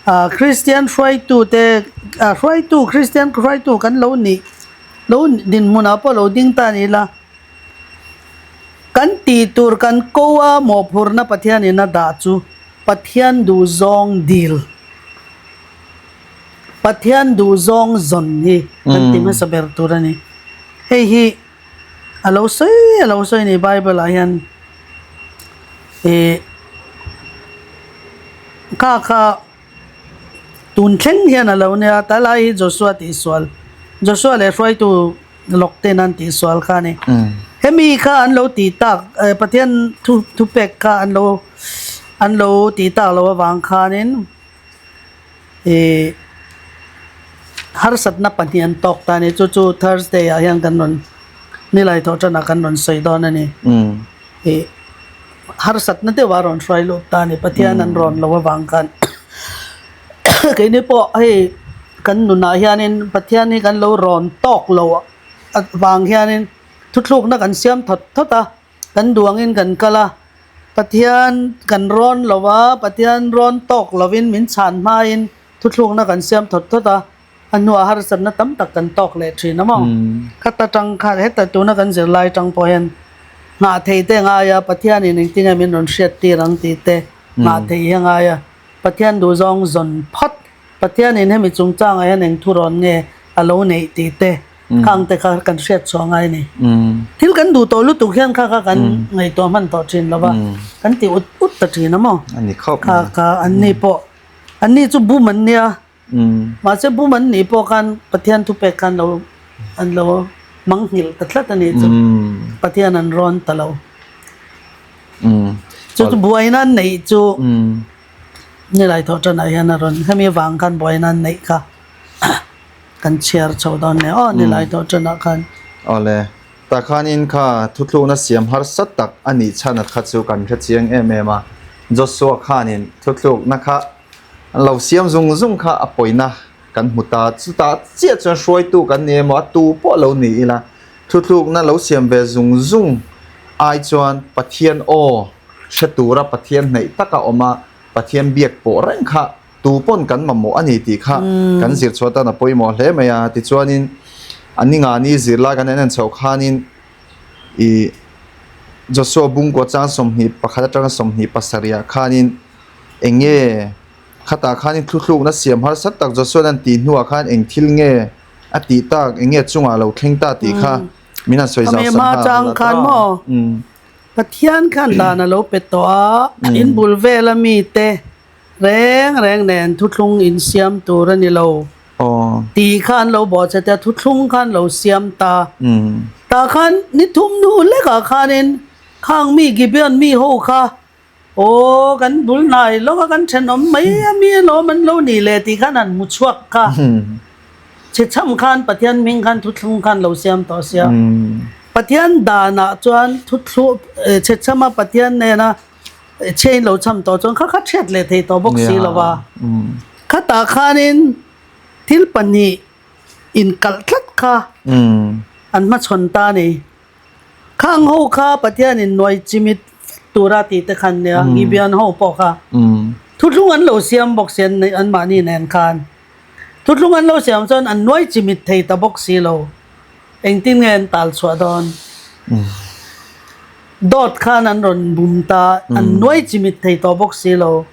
ah Kristian hruaitute ah hruaitu Kristian hruaitu kan lo nih lo dinhmunah pawh lo ding ta ni ila kan tih tur kan ko a mawhphurhna Pathianin a dah chu Pathian duhzawng dil. Pathian duhzawng zawn hi kan ti hmasa ber tur a ni. Hei hi a lo sawi a lo sawi a ni Bible ah hian ih kha kha tun thleng hian a lo nia talai hi Joshua tihsual Joshua leh hruaitu lawk ten an tihsual kha a ni. Hemi kha an lo tih tak Pathian thu thupek kha an lo an lo tih tak loh avang khanin Ih harsatna pahnih an tawk ta a ni chu chu Thursday ah hian kan rawn nilai thawh tanah kan rawn sawi dawn a ni ih harsatna deuh a rawn hruai lut ta a ni Pathian an rawn lo avang khan. Keini pawh hei kan nunah hianin Pathian hi kan lo rawn tawk lo avang hianin thuthlukna kan siam thawt thawt a, kan duangin kan kal a, Pathian kan rawn lo a, Pathian rawn tawk lovin min chhan hmain thuthlukna kan siam thawt thawt a, a hnuah harsatna tam tak kan tawk leh thin a maw? Khata tang khan heta tuna kan zirlai tang pawh hian nghah thei te ngai a, Pathianin engtinge min rawn hriat tir ang tih te nghah theih hi a ngai a. Pathian duhzawng zawn phawt, Pathianin hemi chungchangah hian eng thurawn nge a lo neih tih te khang te kha kan hriat chhuah ngai a ni. Thil kan duh tawh lutuk hian kha kha kan ngaihtuah hman tawh thin lo va, kan ti ut ut ta thin a maw? Kha kha an ni pawh, an ni chu bum an nia, mahse bum an nih pawh khan Pathian thupek khan lo an lo mangnghilh ta tlat a nih chu, Pathian an rawn ta lo. Chu chu buaina an neih chu nilai thawh tanah hian a rawn hemi avang khan buaina an neih kha kan chhiar chho dawn nia aw nilai thawh tanah khan. Awle, tah khanin kha thuthlukna siam harsa tak a nih chhan kha chu kan hre chiang em em a, Joshua khanin thuthlukna kha an lo siam zung zung kha a pawina kan hmu ta, chutah chiah chuan hruaitu kan ni emaw a tu pawh lo ni ila Thuthlukna lo siam ve zung zung ai chuan Pathian aw hre tura Pathian hnaih taka awm a, Pathian biak pawh reng kha tu pawn kan mamawh a ni tih kha kan zir chhuah tan a pawimawh hle mai a. Tichuanin a ningani zirlai kan en en chhoh khanin ih Joshua Bungkua chang 21 atanga 27 ah khanin eng nge khatah khanin thuthlukna siam harsa tak Joshua an tih hnuah khan eng thil nge A tih tak eng nge chungah lo thleng ta tih kha min han sawi zau sak nghal chang khan maw Pathian khan dan a lo pe tawh a in bul vel a mi te reng reng nen thuthlung in siam tur a ni lo tih kha an lo bawh che tia thuthlung khan lo siam ta tah khan ni thum hnu lekah khanin khang mi Gibeon mi ho kha Aw, kan bul hnai lawk a, kan thenawm mai a mi alawm an lo nih le tih khan han hmu chhuak kha. Chhechham khan Pathian hming khan thuthlung khan lo siam tawh sia. Pathian danah chuan thuthlung chhechhama Pathian nena chhe in lo chham tawh chuan kha kha thiat leh thei tawh bawk si lo va. Khatah khanin thil pahnih inkalh tlat kha an hmachhawn ta a ni. Khang ho kha Pathianin nuai chimit vek tura tih te khan nia, Gibeon ho pawh kha thuthlung an lo siam bawk si anmahni nen khan. Thuthlung an lo siam chuan an nuai chimit thei ta bawk si lo. Engtin nge an tal chhuah dawn? Dawt khan an rawn bum ta, an nuai chimit thei tawh bawk si lo.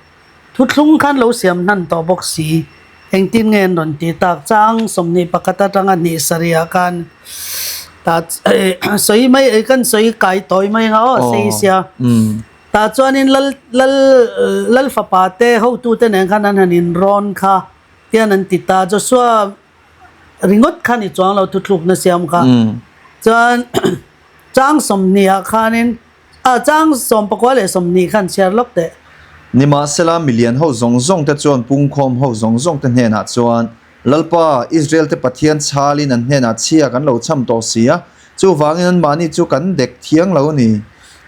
Thuthlung khan lo siam hnan tawh bawk si. Engtin nge an rawn ti tak? Chang 21 atanga hnih sarihah khan tah sawi mai kan sawi kai tawi mai anga aw sei sia. Tah chuanin lal lal lal fapa te hotute nen khan an han inrawn kha hian an ti ta. Joshua ringawt kha ni chuang lo thuthlukna siam kha. Chuan chang 20 ah khanin A chang 19 leh 20 khan chhiar lawk teh. Nimahsela, milian ho zawng zawng te chuan pungkhawm ho zawng zawng te hnenah chuan, Lalpa, Israel te Pathian chhalin an hnenah chhia kan lo cham tawh si a, chuvangin anmahni chu kan dek thiang lo a ni.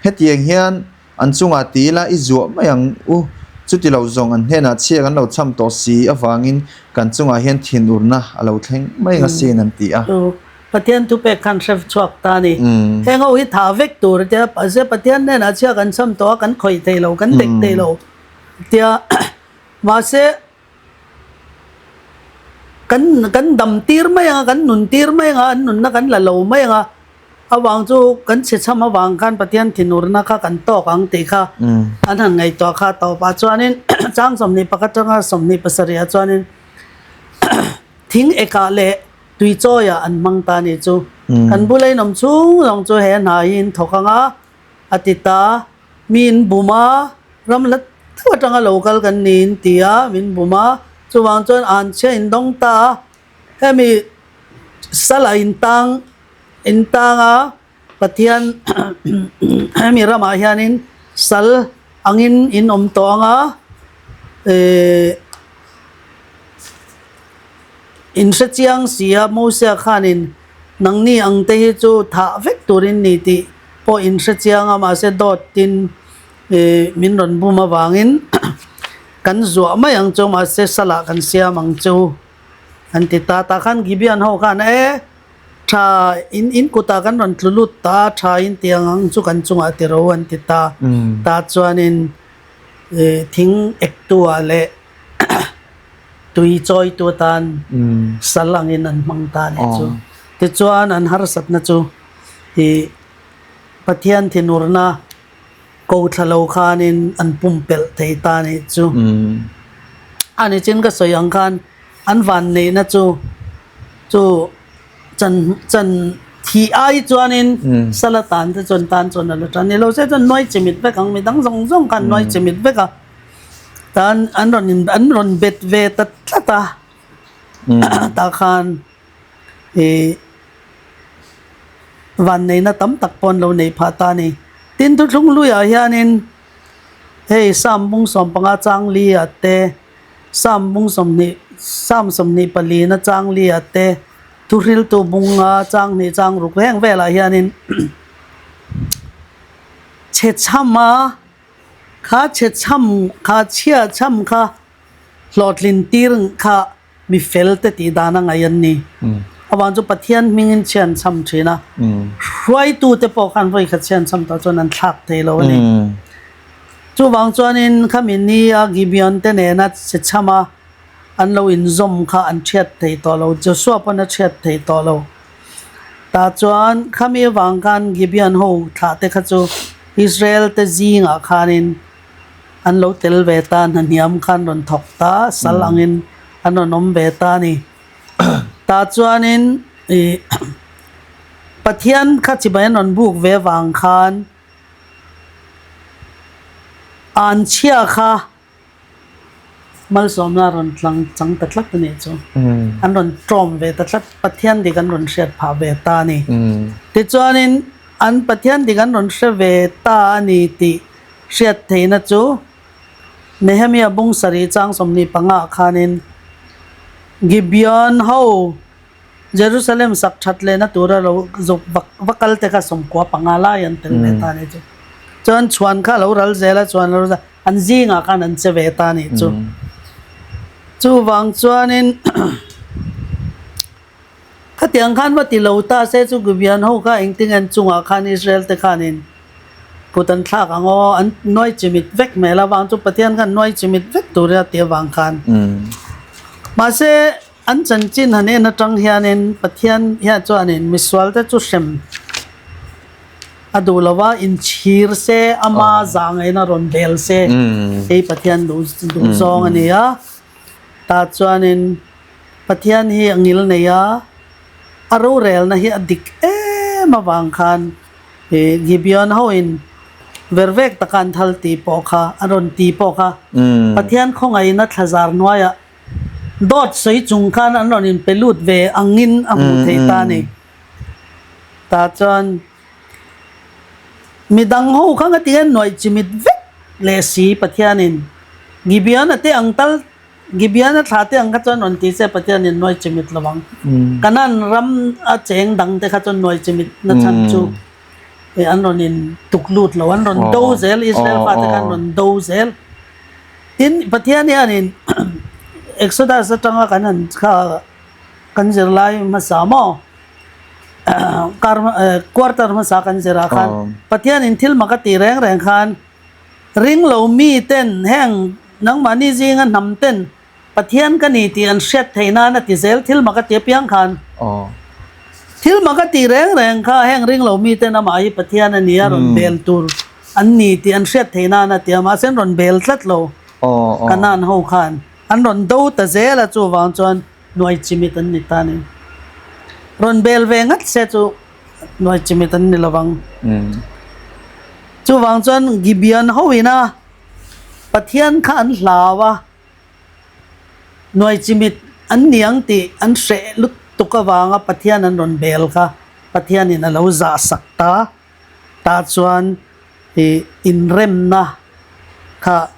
Hetiang hian an chungah ti ila i zuah mai ang u, chuti lo zawng an hnenah chhia kan lo cham tawh si avangin kan chungah hian thinurna a lo thleng mai ang asin an ti a. Pathian thupek khan hre chhuak ta a ni. Heng ho hi thah vek tur a tia, mahse Pathian hnenah chhia kan cham tawh a, kan khawih thei lo, kan dek thei lo tia mahse kan kan dam tir mai ang a, kan nun tir mai ang a, an nunna kan la lo mai ang a, avang chu kan chhe cham avang khan Pathian thinurna kha kan tawk ang tih kha an han ngaihtuah kha tawpah chuanin chang 21 atanga 27 ah chuanin thing ekah leh Tui chawiah an hmang ta nih chu. Kan bula in awm chhung zawng chu he hna hi in thawk ang a, a ti ta. Mi in bum a, ram hla deuh atanga lo kal kan ni in ti a, min bum a. Chuvang chuan anchhia in dawng ta a, hemi sala in tang in tang a, Pathian hemi ramah hianin sal angin in awm tawh ang a, eh, In hre chiang si a, Mosia khanin nangni ang te hi chu thah vek turin ni tih pawh in hre chiang a, mahse dawtin min rawn bum avangin. Kan zuah mai ang chu mahse salah kan siam ang chu an ti ta. Tah khan Gibeon ho khan e tha in in kutah kan rawn tlu lut ta a tha in ti ang ang chu kan chungah ti ro an ti ta. Tah chuanin thing ektu ah leh tui chawitu atan sal angin an hmang ta a nih chu. Tichuan an harsatna chu ih Pathian thinurna ko thla lo khanin an pumpelh thei ta a nih chu. A ni chin ka sawi ang khan an vanneihna chu chu chan chan thih ai chuanin sala tan te chuan tan chuan a la tan ni lo se chuan nuai chimit vek ang midang zawng zawng khan nuai chimit vek a tan an rawn in an rawn bet ve ta tlat a tah khan ih Vanneihna tam tak pawh an lo neih phah ta a ni. Tin, thuthlung hluiah hianin hei Psalm bung 15 chang li ah te, Psalm bung 20 Psalm 24 na chang li ah te, Thuhriltu bunga chang hnih chang ruk heng velah hianin chhechhama kha chhechham kha chhiahchham kha hlawhtlin tir kha Mi fel te tih dan a ngaih an ni. Avang chu Pathian hmingin chhian chham thin a, hruaitu te pawh khan vawi khat chhian chham tawh chuan an thlak thei lo a ni. Chuvang chuanin khami ni a Gibeon te nena che chham a an lo inzawm kha an thiat thei tawh lo, Joshua pawn a thiat thei tawh lo. Tah chuan khami avang khan Gibeon ho thlah te kha chu Israel te zingah khanin An lo tel ve ta, hna hniam kha an rawn thawk ta, sal angin an rawn awm ve ta a ni. Tah chuanin ih Pathian kha chibai an rawn buk ve vang khan anchhia kha malsawmna a rawn tlang chang ta tlat a nih chu. An rawn tawm ve ta tlat, Pathian dik an rawn hriat phah ve ta a ni. Tichuanin an Pathian dik an rawn hre ve ta a ni tih Hriat theihna chu Nehemia bung sarih chang 25 ah khanin Gibeon ho Jerusalem sak that lehna tura lo zuk vak va kal te kha 95 lai an tel ve ta a nih chu. Chuan chhuan kha a lo ral zel a, chhuan a lo ral an zingah khan an che ve ta a nih chu. Chuvang chuanin Khatiang khan va ti lo ta se chu Gibeon ho kha engtin an chungah khan Israel te khanin kut an thlak ang aw, an nuai chimit vek hmel avang chu Pathian khan nuai chimit vek tur a ti avang khan. Mahse an chanchin han en atang hianin Pathian hian chuanin misual te chu hrem a duh lo va, inchhir se, ama zahngaihna rawn bel se hei Pathian duh zawng a ni a. Tah chuanin Pathian hi a ngil nei a, a rorelna hi a dik em avang khan Gibeon hoin vervek taka an thal tih pawh kha, a rawn ti pawh kha Pathian khawngaihna thlazar hnuaiah dawt sawi chung khan an rawn inpe lut ve angin a hmuh theih ta a ni. Tah chuan midang ho kha ngati nge nuaih chimit vek leh si Pathianin Gibeon-a te ang tal Gibeon a thla te ang kha chuan rawn ti se Pathian in nuai chimit lo ang. Canaan ram a cheng dang te kha chuan nuai chimit na chhan chu an rawn in tuk lut lo, an rawn do zel, Israel fate kha an rawn do zel. Tin, Pathian hian in Exodus atanga kan han kha kan zirlai hmasa maw kar quarter hmasa kan zirah khan Pathian in thil mak a tih reng reng khan Ring lo mi ten heng nangmahni zinga hnam ten Pathian ka ni tih an hriat theih nan a ti zel thil mak a ti apiang khan. Thil mak a tih reng reng kha heng ring lo mi ten amah hi Pathian a ni a rawn bel tur an ni tih an hriat theih nan a ti a mahse an rawn bel tlat lo Kanaan ho khan an rawn do ta zel a chuvang chuan nuai chimit an ni ta a ni. Rawn bel ve ngat se chu Nuai chimit an ni lovang. Chuvang chuan Gibeon ho ina Pathian kha an hlau a, nuai chimit an ni ang tih an hreh lutuk avanga Pathian an rawn bel kha Pathianin a lo zah sak ta. Tah chuan ih inremna kha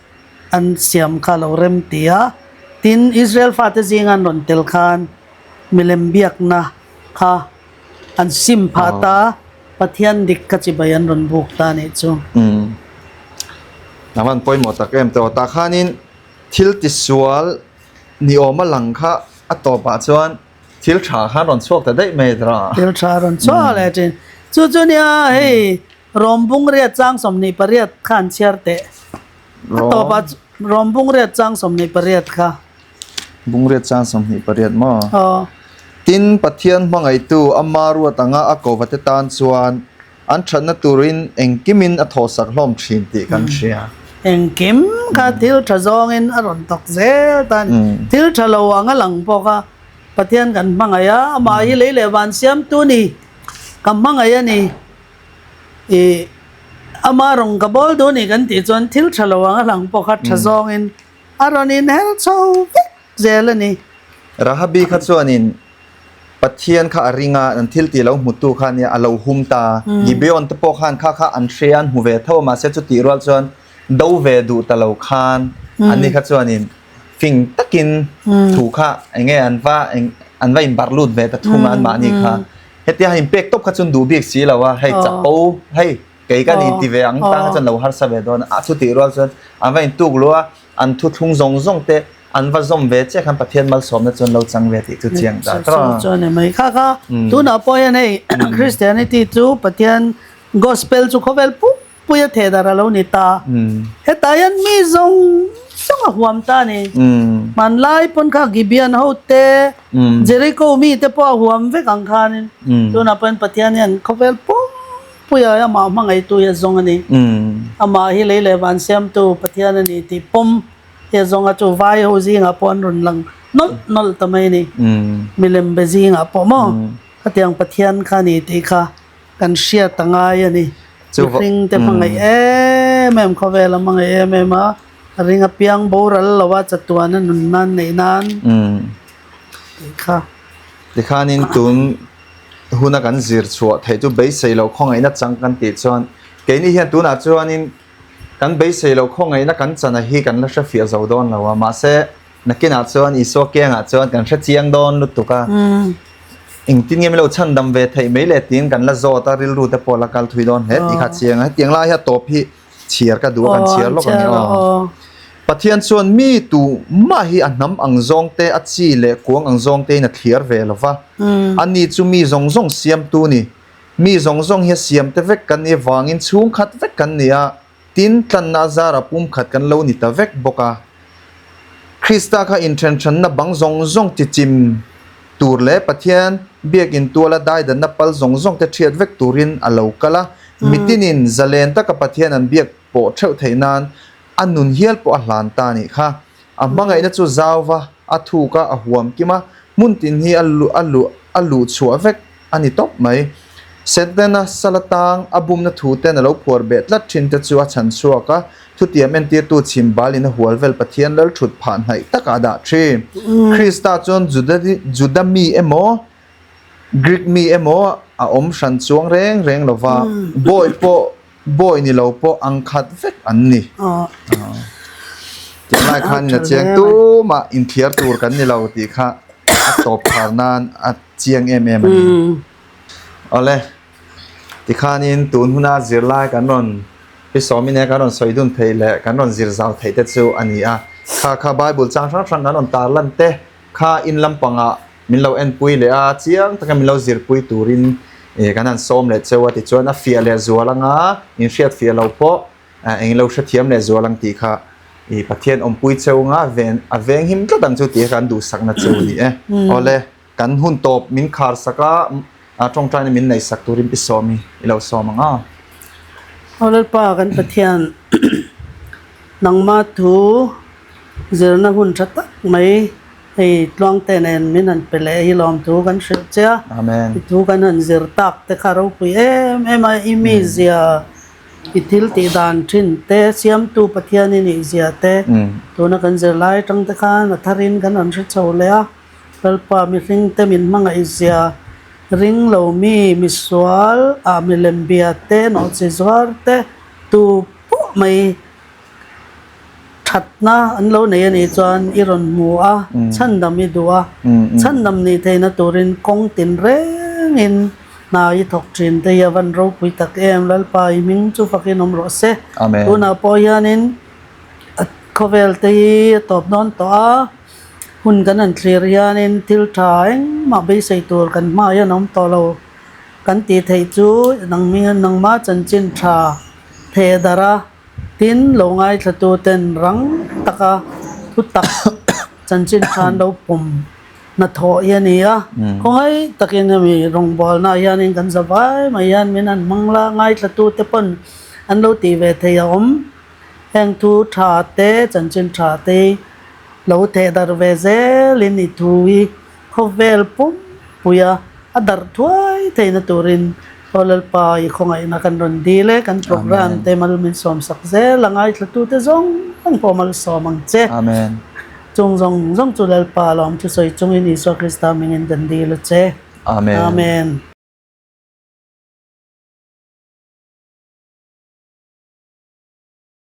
an siam kha a lo rem ti a. Tin, Israel fate zinga an rawn tel khan milem biakna kha An sim phah ta, Pathian dik ka chibai an rawn buk ta nih chu. Umm. A van pawimawh tak em tawh. Tah khanin Thil tisual ni awma lang kha a tawpah chuan thil tha khan rawn chhuak ta daih mai a tira. Thil tha rawn chhuak leh thin. Chu chu nia hei Rawmbung riat chang 28 kha an chhiar teh. A tawpah Rawmbung riat chang 28 kha. Bung riat chang 28 maw? Aw. Tin, Pathian hmangaihtu ama ruat anga a kova te tan chuan An thatna turin engkimin a thawhsak hlawm thin tih kan hria. Engkim kha thil tha zawngin a rawn tawk zel ta a ni. Thil tha lo ang a lang bawk a, Pathian kan hmangaih a, amah hi lei leh van siamtu ni, ka hmangaih a ni, ih ama rawng ka bawl duh a ni kan tih chuan thil tha lo ang a lang bawk a, tha zawngin a rawn inher chho vek zel a ni. Rahabi kha chuanin Pathian kha a ring a, an thil tih lo hmutu kha nia a lo hum ta. Gibeon te pawh khan kha kha an hria an hmu ve tho a, mahse chutih rual chuan do ve duh ta lo khan anni kha chuanin fing takin thu kha eng nge an va an va inbarh lut ve ta thung a anmahni kha. Hetia han inpek tawp kha chuan duh bik si lo a, hei chapo hei kei ka ni ti ve ang tan kha chuan lo harsa ve dawn a, chutih rual chuan an va intuk luh a. An thuthlung zawng zawng te an va zawm ve chiah khan Pathian malsawmna chu an lo chang ve tih chu chiang ta tawh a. Chu a ni mai. Kha kha tunah pawh hian hei Christianity chu Pathian Gospel chu khawvel pumpuia thehdar a lo ni ta. Hetah hian mi zawng zawng a huam ta a ni. Hmanlai pawn kha Gibeon ho te, Jericho mi te pawh a huam vek ang khanin tunah pawh hian Pathian hian khawvel pum Puia hi amah hmangaihtu hi a zawng a ni. Amah hi lei leh van siamtu Pathian a ni tih pawm hi a zawng a, chu vai ho zingah pawh an rawn lang nawlh nawlh ta mai a ni. Milem be zingah pawh maw khatiang Pathian kha a ni tih kha kan hriat a ngai a ni. Mihring te hmangaih em em, khawvel a hmangaih em em a, a ring apiang boral lo a chatuan a nun nan neih nan tih kha. Tikhanin tun huna kan zir chhuah theih chu beisei loh khawngaihna chang kan tih chuan keini hian tunah chuanin kan beisei loh khawngaihna kan chana hi kan la hre fiah zo dawn lo a, mahse nakinah chuan Isua kiangah chuan kan hre chiang dawn lutuk a, engtin nge min lo chhandam ve theih mai le tiin kan la zawt a, rilru te pawh la kal thui dawn hle tih kha a chiang a, hetiang lai hi a tawp hi chhiar ka duh a, kan chhiar lawk ang aw. Pathian chuan mi tu mah hi a hnam ang zawng te, a chi leh kuang ang zawng tein a thliar ve lo va. Ani chu mi zawng zawng siamtu ni. Mi zawng zawng hi a siamte vek kan nih avangin chhungkhat vek kan ni a, tin tlanna a zara pumkhat kan lo ni ta vek bawk a. Krista kha inthenhranna bang zawng zawng tichim tur leh Pathian biakin tuala daidanna pal zawng zawng te thiat vek turin a lo kal a, mitinin zalen taka Pathian an biak pawh theuh theih nan a nun hial pawh a hlan ta a nih kha. A hmangaihna chu zau va, a thuk a, a huam kim a, hmun tin hi a luh a luh a luh chhuah vek a ni tawp mai. Setana sala tang a bumna thu ten a lo phuar beh tlat thin te chu a chhan chhuak a, thutiam entirtu chhim balin a hual vel Pathian lal thut phah hnaih takah a dah thin. Krista chuan Juda Juda mi emaw, Greek mi emaw a awm hran chuang reng reng lo va, bawi pawh bawi ni lo pawh ang khat vek an ni. Tih lai khan in a chiang tumah inthiar tur kan ni lo tih kha a tawp khar nan a chiang em em a ni. Awle, tikhanin tun huna zirlai kan rawn pi sawmin e kan rawn sawi dun theih leh kan rawn zir zau theih te chu a ni a. Kha kha Bible chang hrang hrang kan rawn tar lan te kha in lampangah min lo enpui leh a, chiang taka min lo zirpui turin kan han sawm leh cheu a tichuan a fiah leh zual anga inhriat fiah lo pawh eng lo hrethiam leh zual ang tih kha i Pathian awmpui cheu anga a venghim tlat ang chu tih kha kan duhsakna cheu a ni e. Awle. Kan hun tawp min khar sak a, tawngtaina min neih sak turin pi sawm hi i lo sawm ang a. Aw Lalpa kan Pathian, nangma thu zirna hun tha tak mai hei tluangte nen min han pe leh hi lawmthu kan hrilh che a. Amen. I thu kan han zir tak te kha ropui em em a, i mizia, i thil tih dan thin te, siamtu Pathian i nih zia te, tuna kan zirlai atang te khan a tharin kan han hre chho leh a. Lalpa mihringte min hmangaihzia ring lo mi, misual ah milem bia te, nawhchi zuar te, tu pawh mai thatna an lo nei a nih chuan i rawn hmu a, chhandam i duh a, chhandam nih theihna turin kawng tin rengin hna i thawk thin te hi a van ropui tak em, Lalpa i hming chu fakin awm rawh se. Tunah pawh hianin. Khawvel te hi a tawp dawn tawh a, hun kan han thlir hianin thil tha engmah beisei tur kan hmaah hian a awm tawh lo. Kan tih theih chu nangmi nangma chanchin tha theh darh a, tin lo ngaithla tu ten rang taka thu tak chanchin tha an lo pawm hnathawh hi a ni a. Khawngaih takin hemi rawngbawlnaah hianin kan za vai mai hian min han hmang la, ngaithla tu te pawn an lo tih ve thei a awm. Heng thu tha te, chanchin tha te lo theh darh ve zelin i thu hi khawvel pumpuia a darh thuai theihna turin Aw Lalpa i khawngaihna kan rawn dil e, kan program te mal min sawm sak zel a ngaithlatute zawng zawng pawh malsawm ang che. Amen. Chung zawng zawng chu Lalpa lawm thusawi chungin Isua Krista hmingin kan dil a che. Amen. Amen.